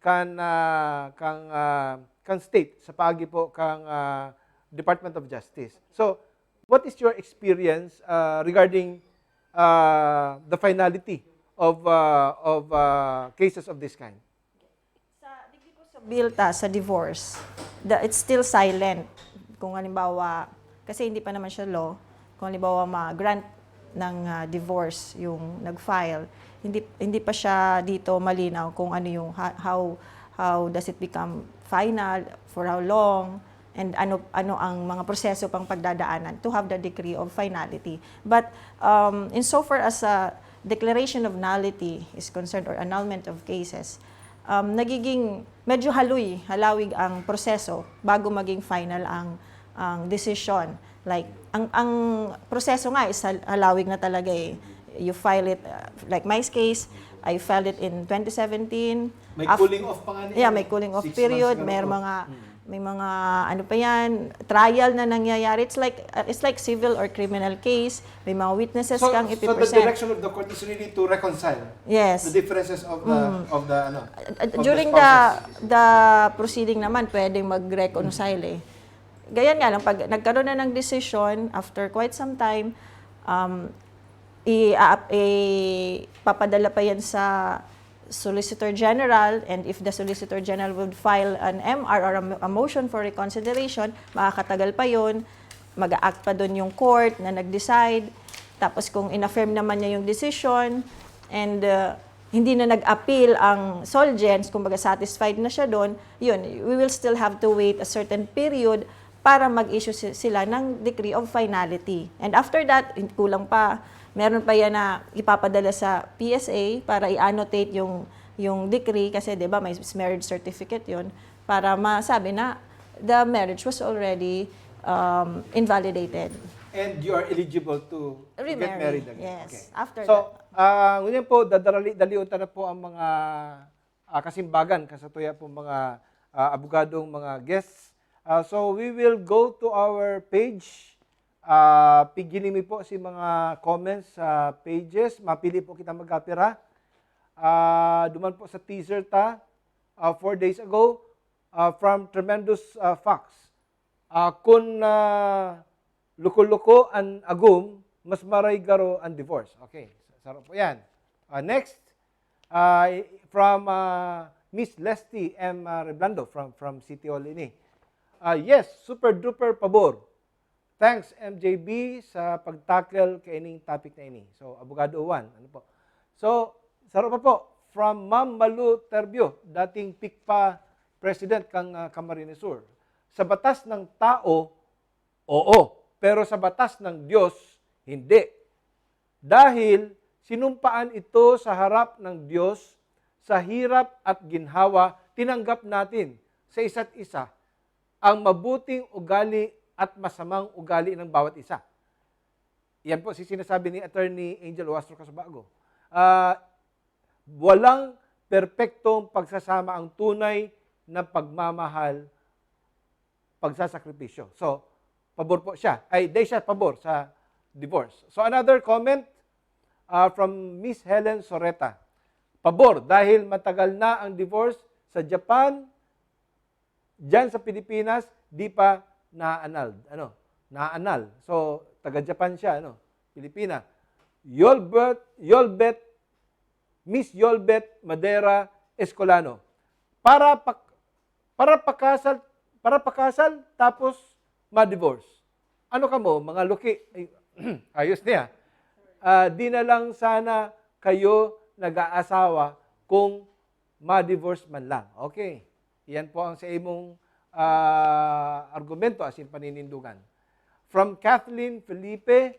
kan, ah, kang, ah, kang state sa paagi po kang, ah, Department of Justice. So, what is your experience, ah, regarding, ah, the finality of, ah, of, ah, cases of this kind? Sa digdi po sa bill ta, sa divorce, the, it's still silent. Kung halimbawa, kasi hindi pa naman siya law, kung halimbawa ma-grant ng, ah, divorce yung nag-file, hindi, hindi pa siya dito malinaw kung ano yung, ha-, how, how does it become final, for how long, and ano, ano ang mga proseso pang pagdadaanan to have the decree of finality. But, um, insofar as a declaration of nullity is concerned or annulment of cases, um, nagiging medyo haloy, halawig ang proseso bago maging final ang, ang desisyon. Like, ang, ang proseso nga is hal-, halawig na talaga eh. You file it, uh, like my case, I filed it in twenty seventeen. May Af- cooling off pa nga niya Yeah, eh. may cooling off Six period, months siguro may po. mga may mga ano pa yan, trial na nangyayari. It's like uh, it's like civil or criminal case. May mga witnesses So, kang so the ipipresent. Direction of the court is really to reconcile Yes. the differences of the of the ano Uh, of the during the spouses. the proceeding naman, pwedeng mag-reconcile eh. Ganyan nga lang, pag nagkaroon na ng desisyon, after quite some time, um, i, a- ipapadala pa yan sa Solicitor General, and if the Solicitor General would file an M R or a, mo- a motion for reconsideration, makakatagal pa yun, mag-act pa doon yung court na nag-decide, tapos kung in-affirm naman niya yung decision, and uh, hindi na nag-appeal ang Solgens, kumbaga satisfied na siya doon, yun, we will still have to wait a certain period para mag-issue si- sila ng decree of finality. And after that, kulang pa, meron pa yan na ipapadala sa P S A para i-annotate yung, yung decree kasi, di ba, may marriage certificate yun. para masabi na the marriage was already um, invalidated. And you are eligible to, to get Remarry, married again. Yes. Okay. After So, that. ah, ngunyan po, dadarali-dalion ta na po ang mga ah, kasimbagan, kasatuya po mga ah, abogadong mga guests. Ah, so, we will go to our page. Ah, pigili mi po si mga comments sa pages. Mapili po kita magkapira. Ah, duman po sa teaser ta, ah, four days ago, ah, from Tremendous ah, Facts. Ah, kun ah, luko-luko an agom, mas maray garo an divorce. Okay, saro po yan. Ah, next, ah, from ah, Miss Lesty M. ah, Reblando from, from City Hall ini. Ah, yes, super duper pabor. Thanks, M J B, sa pag-tackle kaining topic na ini. So, Abogado Juan, ano po? So, saro pa po, from Ma'am Malu Terbio, dating PICPA President kang ah, Camarines Sur. Sa batas ng tao, oo. Pero sa batas ng Diyos, hindi. Dahil sinumpaan ito sa harap ng Diyos, sa hirap at ginhawa, tinanggap natin sa isa't isa ang mabuting ugali at masamang ugali ng bawat isa. Yan po si sinasabi ni Attorney Angel Oastro Casabago. Ah, walang perpektong pagsasama ang tunay na pagmamahal, pagsasakripisyo. So, pabor po siya. Ay, di siya pabor sa divorce. So, another comment ah, from Miss Helen Soreta. Pabor, dahil matagal na ang divorce sa Japan, dyan sa Pilipinas, di pa na-annulled. Ano? Na-annul. So, taga-Japan siya, ano? Pilipina. Yolbert, Yolbet, Miss Yolbet Madera Escolano. Para pak- para pakasal, para pakasal tapos ma-divorce. Ano kamo, mga luki? Ay, ayos niya. Ah, di na lang sana kayo nag-aasawa kung ma-divorce man lang. Okay. Yan po ang sa imong ah, argumento asin paninindugan. From Kathleen Felipe,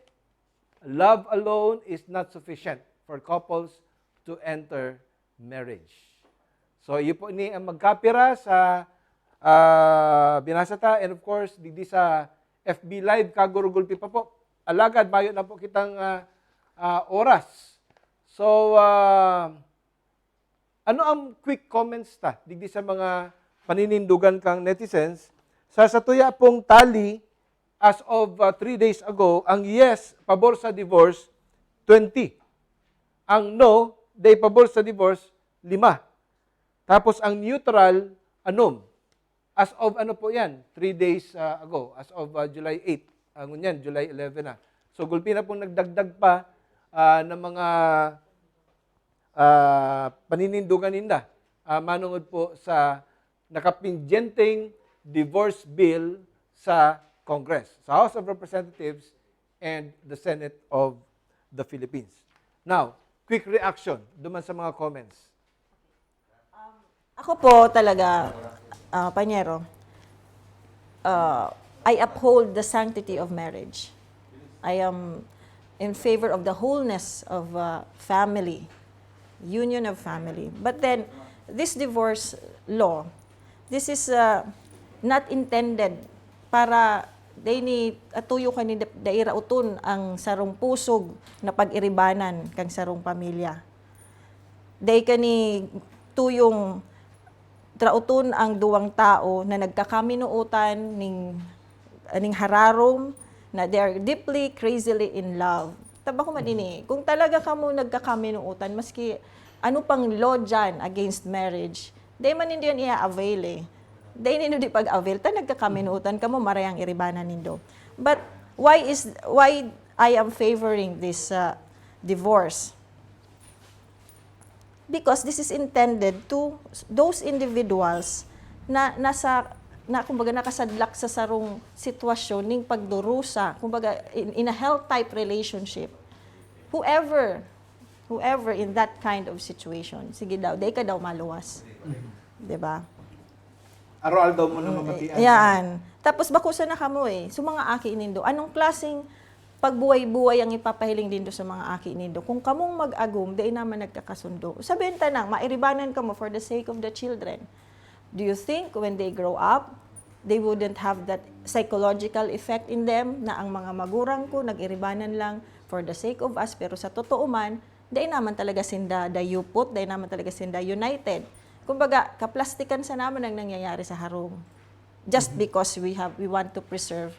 love alone is not sufficient for couples to enter marriage. So, iyo po ni ang magkapira sa ah, binasa ta, and of course, digdi sa F B Live, kagurugulpi pa po. Alagad, mayo na po kitang ah, ah, oras. So, ah, ano ang quick comments ta digdi sa mga paninindugan kang netizens? Sa satuya pong tally, as of ah, three days ago, ang yes, pabor sa divorce, twenty. Ang no, day pabor sa divorce, lima. Tapos ang neutral, anom. As of ano po yan? Three days ah, ago, as of ah, July eight. Ah, ngunyan, July eleven na. So, gulpi na pong nagdagdag pa ah, ng mga ah, paninindugan ninda ah, manungod po sa nakapindyenteng divorce bill sa Congress, sa House of Representatives and the Senate of the Philippines. Now, quick reaction duman sa mga comments. Ako po talaga, ah, Panyero, ah, I uphold the sanctity of marriage. I am in favor of the wholeness of ah, family, union of family. But then, this divorce law, this is ah, not intended para dai ni atuyo ka ni da- dai raoton ang sarong pusog na pag-iribanan kang sarong pamilya. Dai ka ni tuyong traoton ang duwang tao na nagkakaminuotan ning ning hararom na they are deeply, crazily in love. Taba ko man ini. Kung talaga kamo nagkakaminuotan, maski ano pang law dyan against marriage, dai man nindo yan i-avail eh. Dai nindo di pag-avail, ta nagkakaminuotan kamo, maray ang iribanan nindo. But why is why I am favoring this uh, divorce? Because this is intended to those individuals na nasa na kumbaga nakasadlak sa sarong sitwasyon ning pagdurusa, kumbaga in, in a hell type relationship. Whoever whoever in that kind of situation, sige daw, dai ka daw maluwas. 'Di ba? Aroaldaw mo na mamatian. Yan. Tapos bako sana kamo eh. So mga aki nindo, anong klaseng pagbuhay-buhay ang ipapahiling nindo sa mga aki nindo? Kung kamong mag-agom, dai naman nagkakasundo. Sabihin ta nang, mairibanan kamo for the sake of the children. Do you think when they grow up, they wouldn't have that psychological effect in them na ang mga magurang ko nag-iribanan lang for the sake of us, pero sa totoo man, dai naman talaga sinda dayupot, dai naman talaga sinda united. Kumbaga, kaplastikan sa naman ang nangyayari sa harong. Just because we have we want to preserve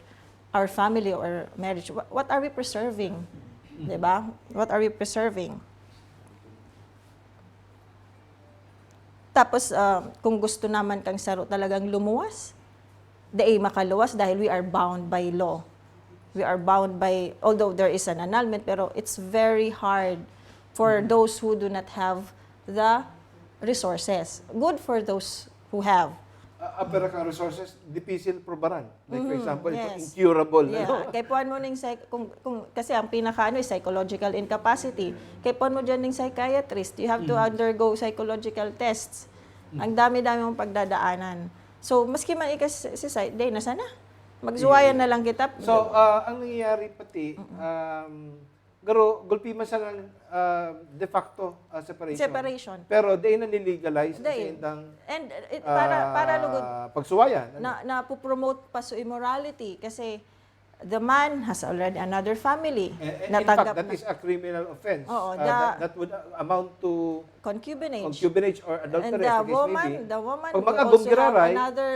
our family or marriage. What, what are we preserving? 'Di ba? What are we preserving? Tapos, ah, kung gusto naman kang saro talagang lumuwas, dai makaluwas dahil we are bound by law. We are bound by, although there is an annulment, pero it's very hard for those who do not have the resources. Good for those who have. Ah, ah, pero kang resources, dipisil probaran. Like, for Mhm, example, ito yes. Incurable, Yeah. ano? Kay puan mo ning psych- kung, kung, kasi ang pinaka ano is psychological incapacity. Kay puan mo dyan ning psychiatrist, you have to undergo psychological tests. Ang dami-dami mong pagdadaanan. So, maski man ikas si psy, day na sana. Magsuwayan na lang kita. So, ah, ang nangyayari pati, um, garo, gulpi man sa ah, de facto ah, separation. Separation. Pero di na-legalize ang Dai. Sindang And it, para, para lugod, pagsuwayan. Ano? na, napopromote pa sa immorality kasi the man has already another family. Eh, eh, in Natanggap fact, that na. is a criminal offense. Oo, Ah, the- that, that would amount to Concubinage. concubinage or adultery, And the as the case may woman, be. the woman Pag will mag-agom also have giraray, another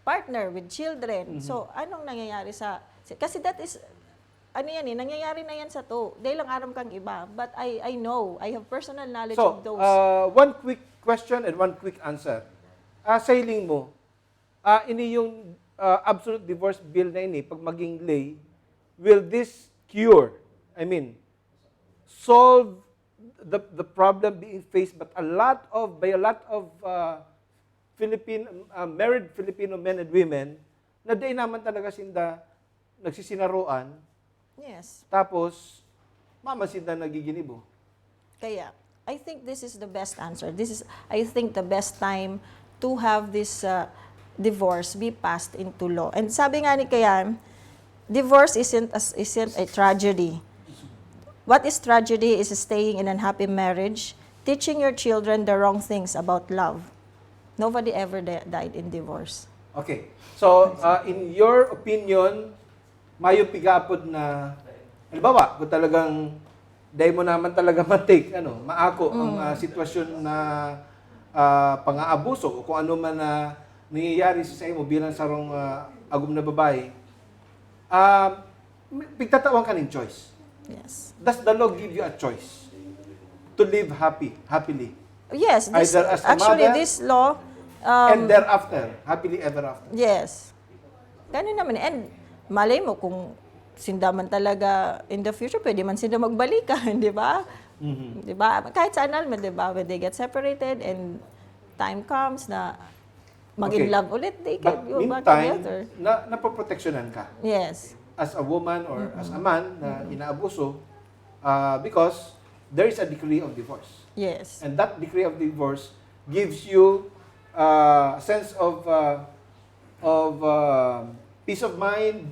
partner with children. So, anong nangyayari sa... Kasi that is... Ano yan eh, nangyayari na yan sa to. Dahil lang aram kang iba. But I, I know, I have personal knowledge so, of those. Uh, one quick question and one quick answer. Ah, sa hiling mo, ah, ini yung ah, absolute divorce bill na ini, pag maging ley, will this cure, I mean, solve the, the problem being faced but a lot of, by a lot of uh, Philippine, uh, married Filipino men and women na di naman talaga sinda nagsisinaroan, Yes. tapos mama sinda nagiginibo. Kaya, I think this is the best answer. This is, I think, the best time to have this uh, divorce be passed into law. And sabi nga ni Kayan, divorce isn't a, isn't a tragedy. What is tragedy is staying in an unhappy marriage, teaching your children the wrong things about love. Nobody ever di- died in divorce. Okay. So, uh, in your opinion, mayo pigapod na, halimbawa, kung talagang dahil mo naman talaga matik, ano, maako ang uh, sitwasyon na uh, pangaabuso o kung ano man na nangyayari sa imo bilang sarong uh, agom na babae, uh, pigtatawan ka ng choice. Yes. Does the law give you a choice to live happy, happily? Yes, this, Either as a actually mother this law um, and thereafter, happily ever after. Yes. Ganun naman. And malay mo kung sinda man talaga in the future, pwede man sinda magbalikan, di ba? Di ba? Kahit sa annulment, di ba? When they get separated and time comes na mag-in Okay. love ulit, they But can go back meantime, together. na, napoproteksyonan ka Yes. as a woman or as a man na inaabuso uh, because there is a decree of divorce. Yes. And that decree of divorce gives you uh, a sense of uh, of uh, peace of mind,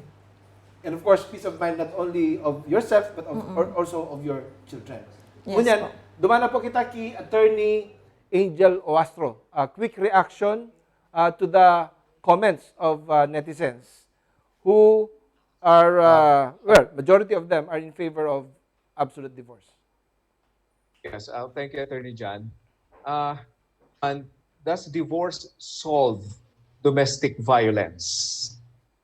and of course, peace of mind not only of yourself but of, or also of your children. Yes Ngunyan, po. Duman na po kita ki Attorney Angel Oastro. A quick reaction uh, to the comments of uh, netizens who are, uh, well, majority of them are in favor of absolute divorce. Yes, uh, thank you, Attorney John. Uh, and does divorce solve domestic violence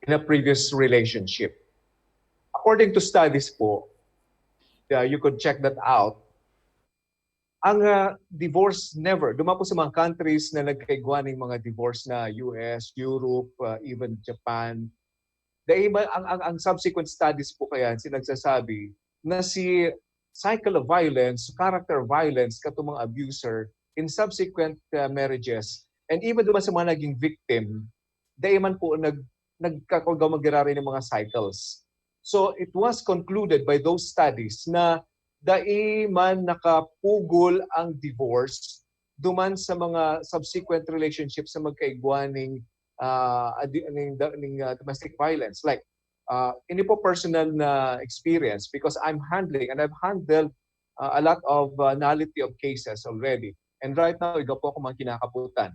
in a previous relationship? According to studies po, uh, you could check that out. Ang uh, divorce never, duman po sa mga countries na nagkaigwa ng mga divorce na U S, Europe, uh, even Japan, dahil ang, ang, ang subsequent studies po kaya sinagsasabi na si cycle of violence, character violence, katong mga abuser in subsequent uh, marriages, and even duman sa mga naging victim, dai man po nag, nagkakagaw magiraray ng mga cycles. So it was concluded by those studies na dai man nakapugol ang divorce duman sa mga subsequent relationships na magkaigwa ning uh, adi- ning, da- ning uh, domestic violence. Like, uh, ini po personal na experience because I'm handling and I've handled uh, a lot of uh, nullity of cases already. And right now, iga po ako mga kinakaputan.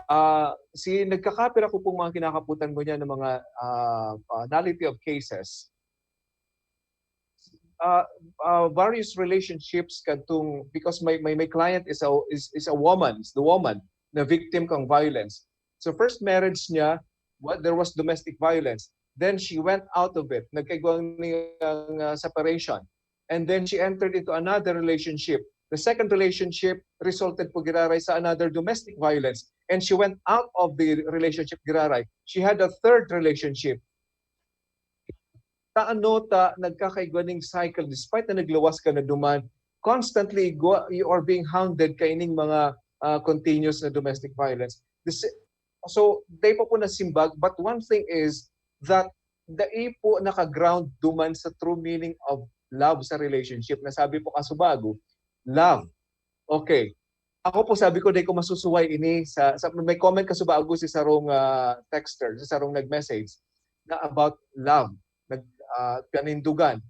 Ah, si nagkakapira ko pong mga kinakaputan ngunyan na mga, ah, ah, nullity of cases. Ah, ah, various relationships kadtong, because my, my, my client is a, is, is a woman, is the woman na victim kang violence. So first marriage niya, wa-, there was domestic violence. Then she went out of it. Nagkaigwa ning, ah, separation. And then she entered into another relationship. The second relationship resulted po giraray sa another domestic violence. And she went out of the relationship giraray. She had a third relationship. Ta ano ta nagkakaigwa ning cycle despite na nagluwas ka na duman? Constantly igwa, you are being hounded kaining mga, ah, continuous na domestic violence. The si-, so, dai pa po nasimbag, but one thing is that dai po naka-ground duman sa true meaning of love sa relationship. Nasabi po kasubago, love. Okay. Ako po, sabi ko, dai ko masusuway ini sa, sa, may comment kasubago si sarong, ah, texter, si sarong nag-message na about love, nag, ah, panindugan.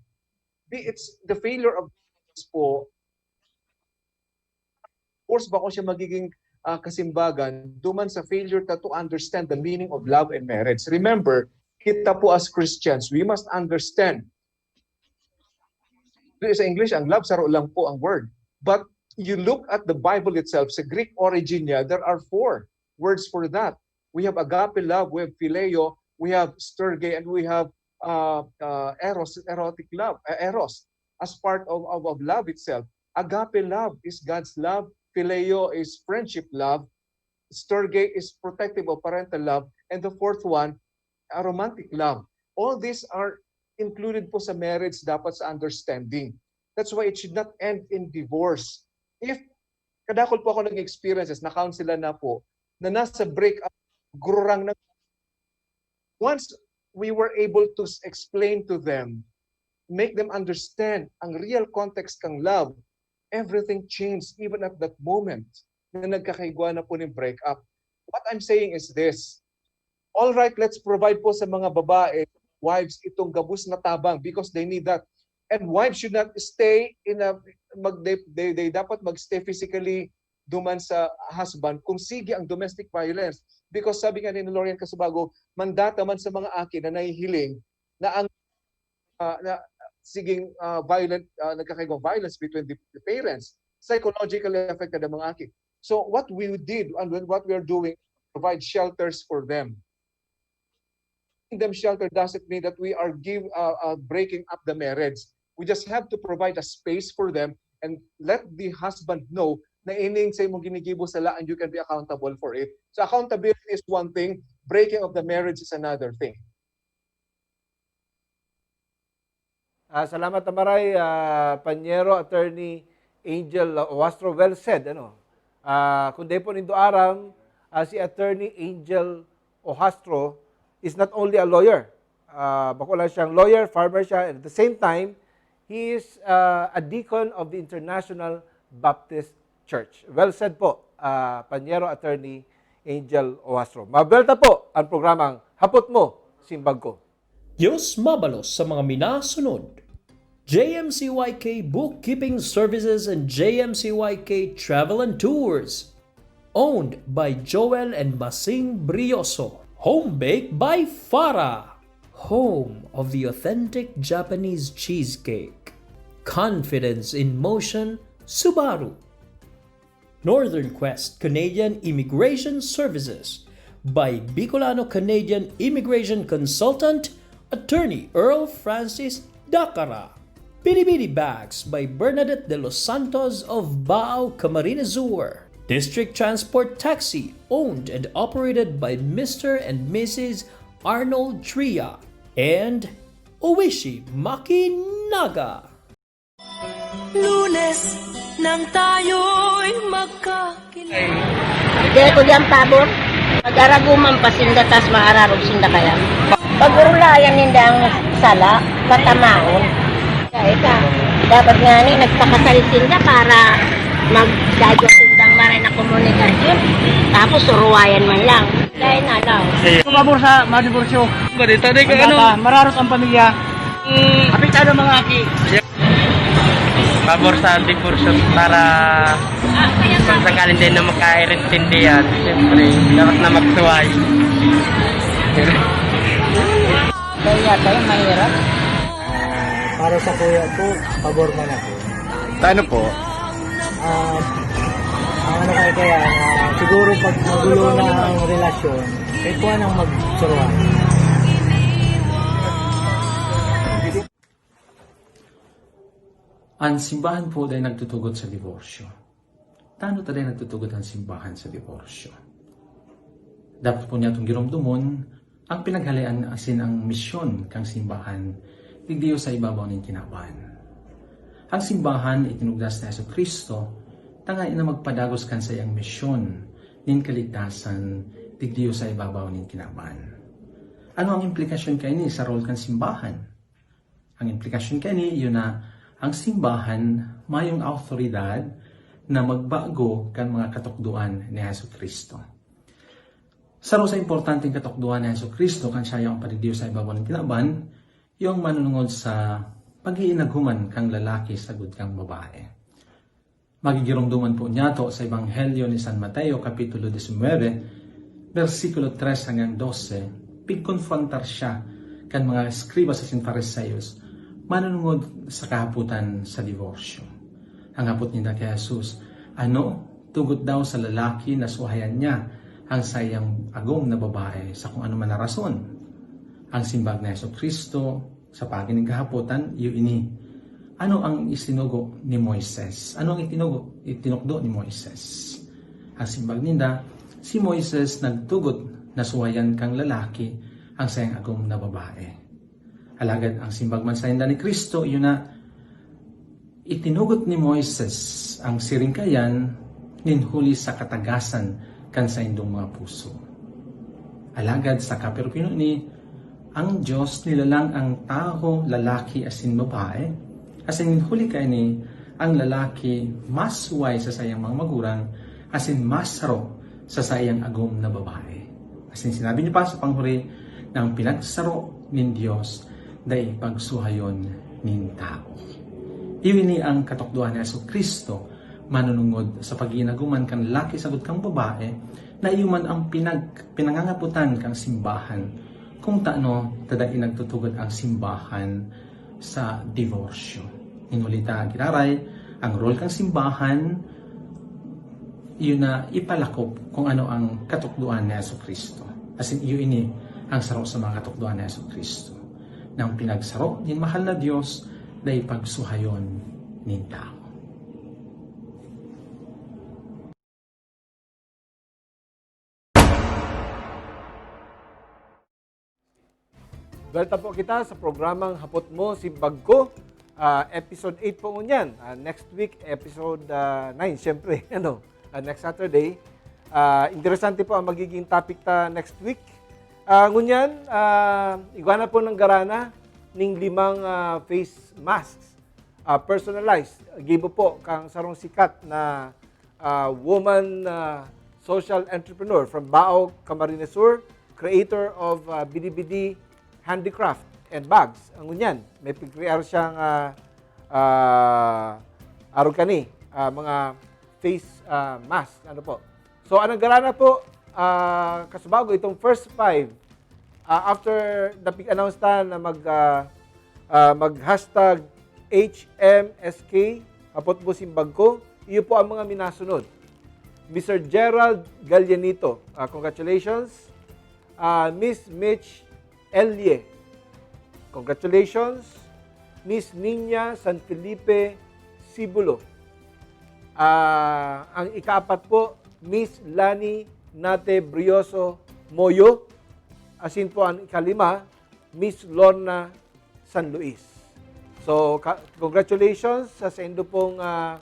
Di, it's the failure of po, of course, bako siya magiging, ah, kasimbagan duman sa failure ta to understand the meaning of love and marriage. Remember, kita po as Christians, we must understand. Sa English, ang love, saro lang po ang word. But you look at the Bible itself, sa Greek origin niya, there are four words for that. We have agape love, we have phileo, we have storge, and we have, uh, uh, eros, erotic love, uh, eros, as part of, of, of love itself. Agape love is God's love. Phileo is friendship love. Storge is protective or parental love. And the fourth one, a romantic love. All these are included po sa marriage, dapat sa understanding. That's why it should not end in divorce. If, kadakol po ako naging experiences, na-counselan na po, na nasa breakup, gururang na. Once we were able to s-, explain to them, make them understand ang real context kang love, everything changed even at that moment na nagkakaigwa na po ning breakup. What I'm saying is this, all right, let's provide po sa mga babae, wives, itong gabos na tabang because they need that. And wives should not stay in a, mag, they, they, they dapat mag-stay physically duman sa husband kung sige ang domestic violence. Because sabi nga ni Lorian Casubago, mandata man sa mga aki na nahihiling na ang, ah, na siging, ah, violent, ah, nagkakaigwang violence between the, the parents, psychologically affected ang mga aki. So what we did and what we are doing, provide shelters for them. Giving them shelter doesn't mean that we are give, uh, uh, breaking up the marriage. We just have to provide a space for them and let the husband know na ining sa imong ginigibo sala and you can be accountable for it. So accountability is one thing, breaking of the marriage is another thing. Ah, salamat na maray, ah, Panyero, Attorney Angel Oastro. Well said, ano? Ah, kung dai po nindo aram, ah, si Attorney Angel Oastro is not only a lawyer, ah, bako lang siyang lawyer, farmer siya, and at the same time, he is, ah, a deacon of the International Baptist Church. Well said po, ah, Panyero, Attorney Angel Oastro. Mabelta po ang programang Hapot Mo, Simbag Ko. Diyos mabalos sa mga minasunod. J M C Y K Bookkeeping Services and J M C Y K Travel and Tours. Owned by Joel and Masing Brioso. Home Bake by Farah. Home of the authentic Japanese cheesecake. Confidence in motion, Subaru. Northern Quest Canadian Immigration Services by Bicolano Canadian Immigration Consultant, Attorney Earl Francis Dacara. Bidi-bidi Bags by Bernadette De Los Santos of Baao, Camarines Sur. District Transport Taxi, owned and operated by Mister and Missus Arnold Tria. And Oishi Makinaga. Lunes nang tayo'y magkakilala. Dai ko diyan pabor. Pag-araguman pa sinda, tas maararog sinda kaya. Pag-urulayan ninda ang sala, katamaon. Kaya ika, dapat nga ni, nagpakasal sinda para magdadyo sindang maray na komunikasyon. Tapos, suruwayan man lang. Dahil na lang. Pabor sa madiborsyo. Balita, di ka ano? Mararot ang pamilya. Apektado ang mga aki. Pabor sa divorce para Sakaling din na magkaintindihan, siyempre, dapat na magtuway. Kaya tayo mahirap. Ah, para sa kuya ko, pabor man ako. Sa ano po? Ah, ang ano kaya kaya, ah, siguro pag magulo na ang relasyon, eh kuha nang magsuruhan. An simbahan po dai nagtutugot sa diborsyo. Tano ta dai nagtutugot an simbahan sa diborsyo? Dapat po niyatong giromdomon ang pinaghalean asin ang misyon kan simbahan digdi sa ibabaw nin kinaban. Ang simbahan itinugdas ni Jesu-Cristo tanganing na magpadagos kan saiyang misyon nin kaligtasan digdi sa ibabaw nin kinaban. Ano ang implikasyon kaini sa role kan simbahan? Ang implikasyon kaini iyo na ang simbahan mayong awtoridad na magbago kan mga katukdoan ni Jesu-Cristo. Saro sa importanteng katukdoan ni Jesu-Cristo kan siya yaon pa digdi sa ibabaw nin kinaban, iyo an manunungod sa pag-iinaghuman kan lalaki sagkod kan babae. Magigiromdoman po niyato sa Ebanghelyo ni San Mateo, Kapitulo diecinuebe, bersikulo tres hanggang dose, pigkonfrontar siya kan mga eskribas asin Fariseos manunungod sa kahapotan sa diborsyo. An hapot ninda ki Jesus, "Ano, tugot daw sa lalaki na suhayan niya an saiyang agom na babae sa kung anoman na rason?" An simbag ni Jesu-Cristo, sa paagi nin kahapotan, iyo ini, "Ano ang isinugo ni Moises? Ano ang itinugo, itinukdo ni Moises?" An simbag ninda, "Si Moises nagtugot na suhayan kan lalaki an saiyang agom na babae." Alagad an simbag man sainda ni Cristo, iyo na, "Itinugot ni Moises an siring kaiyan nin huli sa katagasan kan saindong mga puso. Alagad sa kapirpino ni, ang Dios nilalang an tawo, lalaki asin babae, asin huli kaini, an lalaki mas suway sa saiyang mga magurang asin mas saro sa saiyang agom na babae." Asin sinabi niya pa sa panghuri na ang pinagsaro nin Dios dai pagsuhayon nin tawo. Iyo ini an katukdoan ni Jesu-Cristo manunungod sa pag-iinagoman kan lalaki sagkod kan babae, na iyo man an pinag-, pinangangapotan kan simbahan, kung tano ta dai nagtutugot an simbahan sa diborsyo. Nin huli ta, giraray, ang role kan simbahan, iyo na ipalakop kung ano ang katukdoan ni Jesu-Cristo. Asin iyo ini an saro sa mga katukdoan ni Jesu-Cristo, na an pinagsaro nin mahal na Dios dai pagsuhayon nin tawo. Duwelta po kita sa programang Hapot Mo, Simbag Ko, ah, episode eight po ngunyan. Ah, next week, episode, ah, nine, siyempre, ano, ah, next Saturday. Ah, interesante po ang magiging topic ta next week. Ah, ngunyan, ah, igwa na po ng garana ning limang, ah, face masks, ah, personalized. Gibo po kang sarong sikat na ah, woman, ah, social entrepreneur from Baao, Camarines Sur, creator of, ah, Bidi-Bidi Handicraft and Bags. Ang ngunyan, may pagkrear siyang, ah, ah, arog kani, ah, mga face, ah, mask. Ano po? So, anang garana po, ah, kasubago itong first five, ah, after napig-announce ta na mag, ah, ah, mag hashtag H M S K, Hapot Mo, Simbag Ko, iyo po ang mga minasunod. Mister Gerald Gallianito, ah, congratulations. Ah, Miss Mitch Elie, congratulations. Miss Niña San Felipe Sibulo. Ah, ang ikaapat po, Miss Lani Nate Brioso Moyo. Asin po ang ikalima, Miss Lorna San Luis. So, ka-, congratulations sa saindo pong, ah,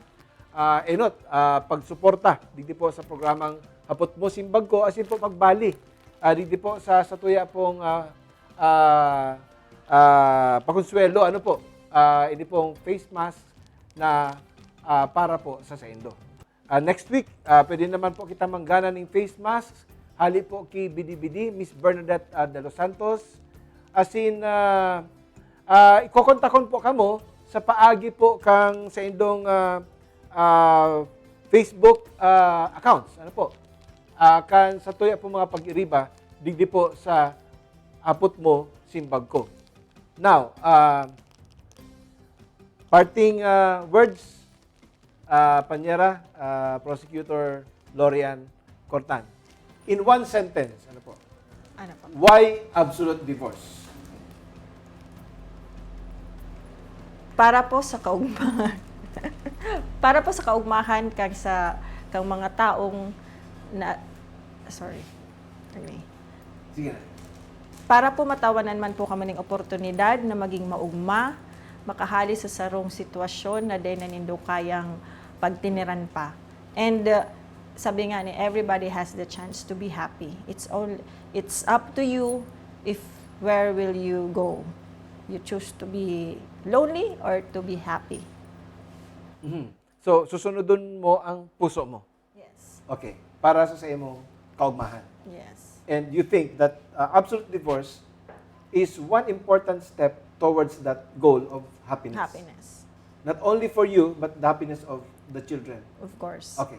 ah, enot, ah, pagsuporta digdi po sa programang Hapot Mo, Simbag Ko, asin po pagbali, ah, digdi po sa, sa tuya pong, ah, ah, ah, pakonsuwelo, ano po, ah, ini pong face mask na, ah, para po sa saindo. Ah, next week, ah, pwede naman po kita manggana ning face masks. Hali po ki Bidi-Bidi, Miss Bernadette, ah, De Los Santos. Asin, ah, ah, ikokontakon po kamo sa paagi po kang saindong, ah, ah, Facebook ah, accounts. Ano po? Ah, kan sa tuya po mga pag-iriba, digdi po sa apot mo, simbag ko. Now, ah, parting ah, words, ah, Panyera, ah, Prosecutor Lorian Cortan. In one sentence, ano po? Ano po? Why absolute divorce? Para po sa kaugmahan. Para po sa kaugmahan kang sa kang mga taong na sorry. Attorney. Sige na. Para po matawanan man po kamo ning oportunidad na maging maugma, makahali sa sarong sitwasyon na dai na nindo kayang pagtiniran pa. And uh, sabi nga ni, everybody has the chance to be happy. It's all it's up to you if where will you go. You choose to be lonely or to be happy. Mhm. So, susunodon mo ang puso mo. Yes. Okay. Para sa, sa imong kaugmahan. Yes. And you think that uh, absolute divorce is one important step towards that goal of happiness. Happiness. Not only for you, but the happiness of the children. Of course. Okay.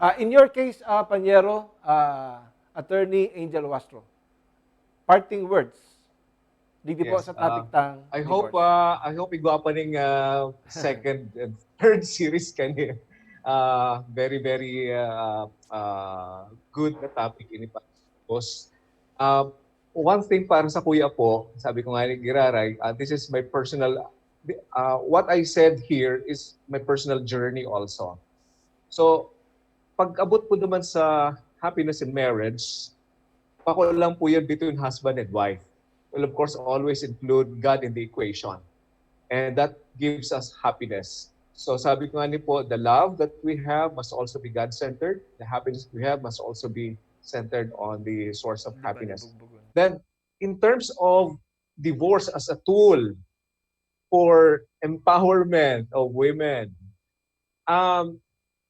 Uh, in your case, uh, Panyero, uh, Attorney Angel Wastro, parting words. Digdi po Yes, sa topic uh, tang I hope divorce. uh, I hope igwa pa ning uh, second and third series kani. Uh, very very uh, uh, good na topic ini pa. Boss. Uh, one thing para sa kuya po, sabi ko nga ni Giraray, uh, this is my personal uh, what I said here is my personal journey also. So pag-abot po naman sa happiness in marriage, pako lang po yan between husband and wife. Well, of course, always include God in the equation. And that gives us happiness. So sabi ko nga ni po, the love that we have must also be God-centered. The happiness we have must also be centered on the source of happiness. Then, in terms of divorce as a tool for empowerment of women, um,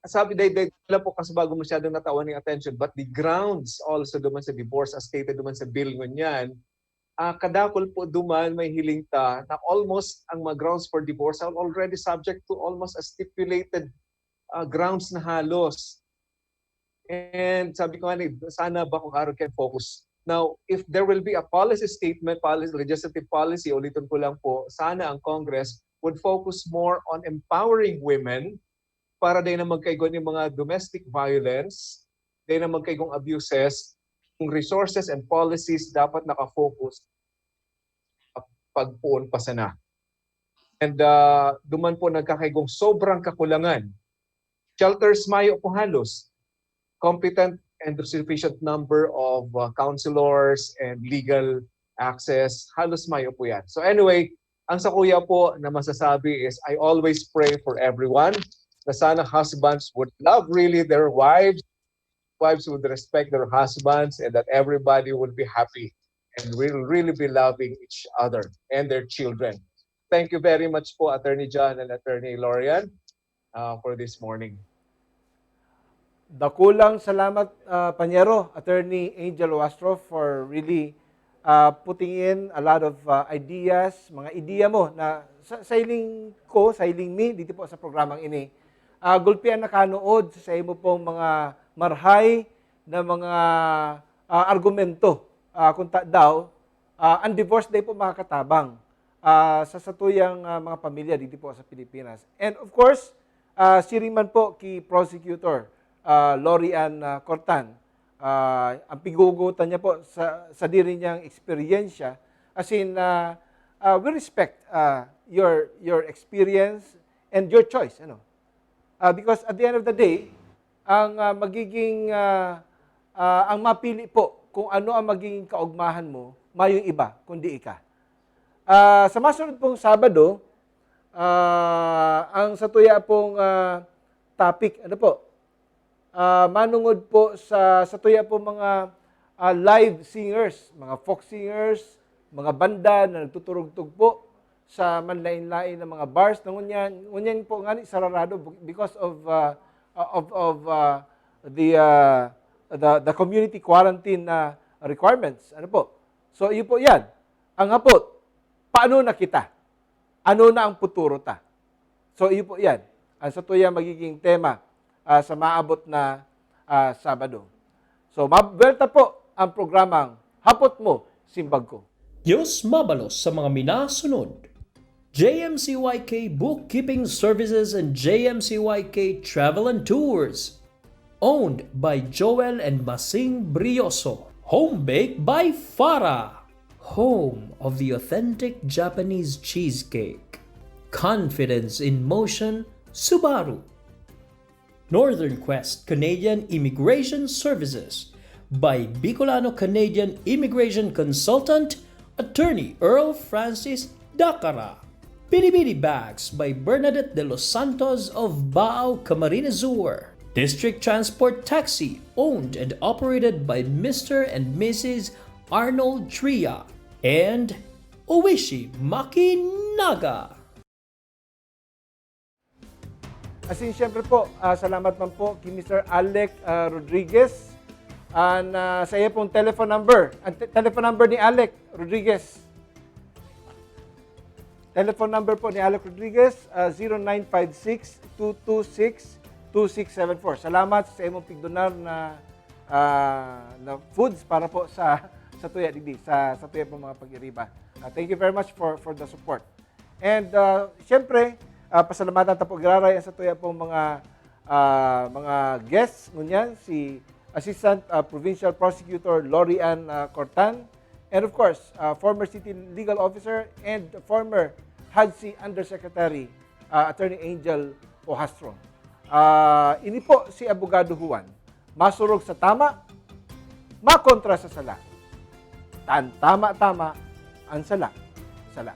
sabi, dahil, dahil lang po kasi bago masyadong natawan ng attention, but the grounds also duman sa divorce, as stated duman sa bill ngunyan, ah, kadakul po duman may hiling ta na almost ang mga grounds for divorce are already subject to almost a stipulated ah, grounds na halos. And sabi ko nga, ni, sana ba kung araw can focus. Now, if there will be a policy statement, policy, legislative policy, ulitin ko lang po, sana ang Congress would focus more on empowering women para dai na magkaigwa ning mga domestic violence, dai na magkaigwang abuses, yung resources and policies dapat nakafocus pagpoon pa sana. And uh, duman po nagkakaigwang sobrang kakulangan. Shelters mayo po halos. Competent and sufficient number of uh, counselors and legal access, halos mayo po yan. So anyway, ang sa kuya po na masasabi is I always pray for everyone na sana husbands would love really their wives, wives would respect their husbands, and that everybody would be happy and will really be loving each other and their children. Thank you very much po, Attorney John and Attorney Lorian, uh, for this morning. Dakulang salamat, ah, Panyero, Attorney Angel Wastro, for really ah, putting in a lot of ah, ideas, mga ideya mo na sa, sa hiling ko, sa hiling mi, dito po sa programang ini, ah, gulpian na kanood sa imo pong mga marhay na mga ah, argumento. Ah, kung ta daw, ah, ang divorce day po makakatabang ah, sa satuyang ah, mga pamilya dito po sa Pilipinas. And of course, ah, siring man po ki Prosecutor ah, Lori Ann ah, Cortan, ah, ang pigugutan niya po sa, sa diri niyang eksperyensya, as in, ah, ah, we respect ah, your, your experience and your choice. Ano? Ah, because at the end of the day, ang ah, magiging, ah, ah, ang mapili po kung ano ang magiging kaugmahan mo, mayong iba, kundi ika. Ah, sa masunod pong Sabado, ah, ang satuya pong ah, topic, ano po? Ah, manungod po sa satuya pong mga ah, live singers, mga folk singers, mga banda na nagtuturugtog po sa manlain-lain na mga bars na ngunyan, ngunyan po ngani sararado because of ah, of of ah, the, ah, the the community quarantine na requirements. Ano po? So, iyo po 'yan. Ang hapot, paano na kita? Ano na ang futuro ta? So, iyo po 'yan. Ang satuya magiging tema. ah, sa maabot na, ah, Sabado. So, mabwelta po ang programang Hapot Mo, Simbag Ko. Diyos mabalos sa mga minasunod. J M C Y K Bookkeeping Services and J M C Y K Travel and Tours. Owned by Joel and Masing Brioso. Home baked by Farah. Home of the authentic Japanese cheesecake. Confidence in motion, Subaru. Northern Quest Canadian Immigration Services by Bicolano Canadian Immigration Consultant, Attorney Earl Francis Dacara. Bidi Bidi Bags by Bernadette de los Santos of Baao, Camarines Sur. District Transport Taxi, owned and operated by Mister and Missus Arnold Tria. And Oishi Makinaga. Asin, siyempre po, ah, salamat man po kay Mister Alec, ah, Rodriguez. An, ah, sa iya pong telephone number. Ang te- telephone number ni Alec Rodriguez. Telephone number po ni Alec Rodriguez, ah, zero nine five six, two two six, two six seven four. Salamat sa imong pigdonar na, ah, na foods para po sa, sa tuya digdi, sa, sa tuya pong mga pag-iriba. Ah, thank you very much for, for the support. And, ah, siyempre, ah, pasalamatan ta po giraray ang sa tuya pong mga, ah, mga guests ngunyan, si Assistant, ah, Provincial Prosecutor Lori Ann, ah, Cortan, and of course, ah, former City Legal Officer and former HADC Undersecretary, ah, Attorney Angel Ohastron. Ah, ini po si Abogado Juan, masurog sa tama, makontra sa sala. Tan tama-tama, ang sala, sala.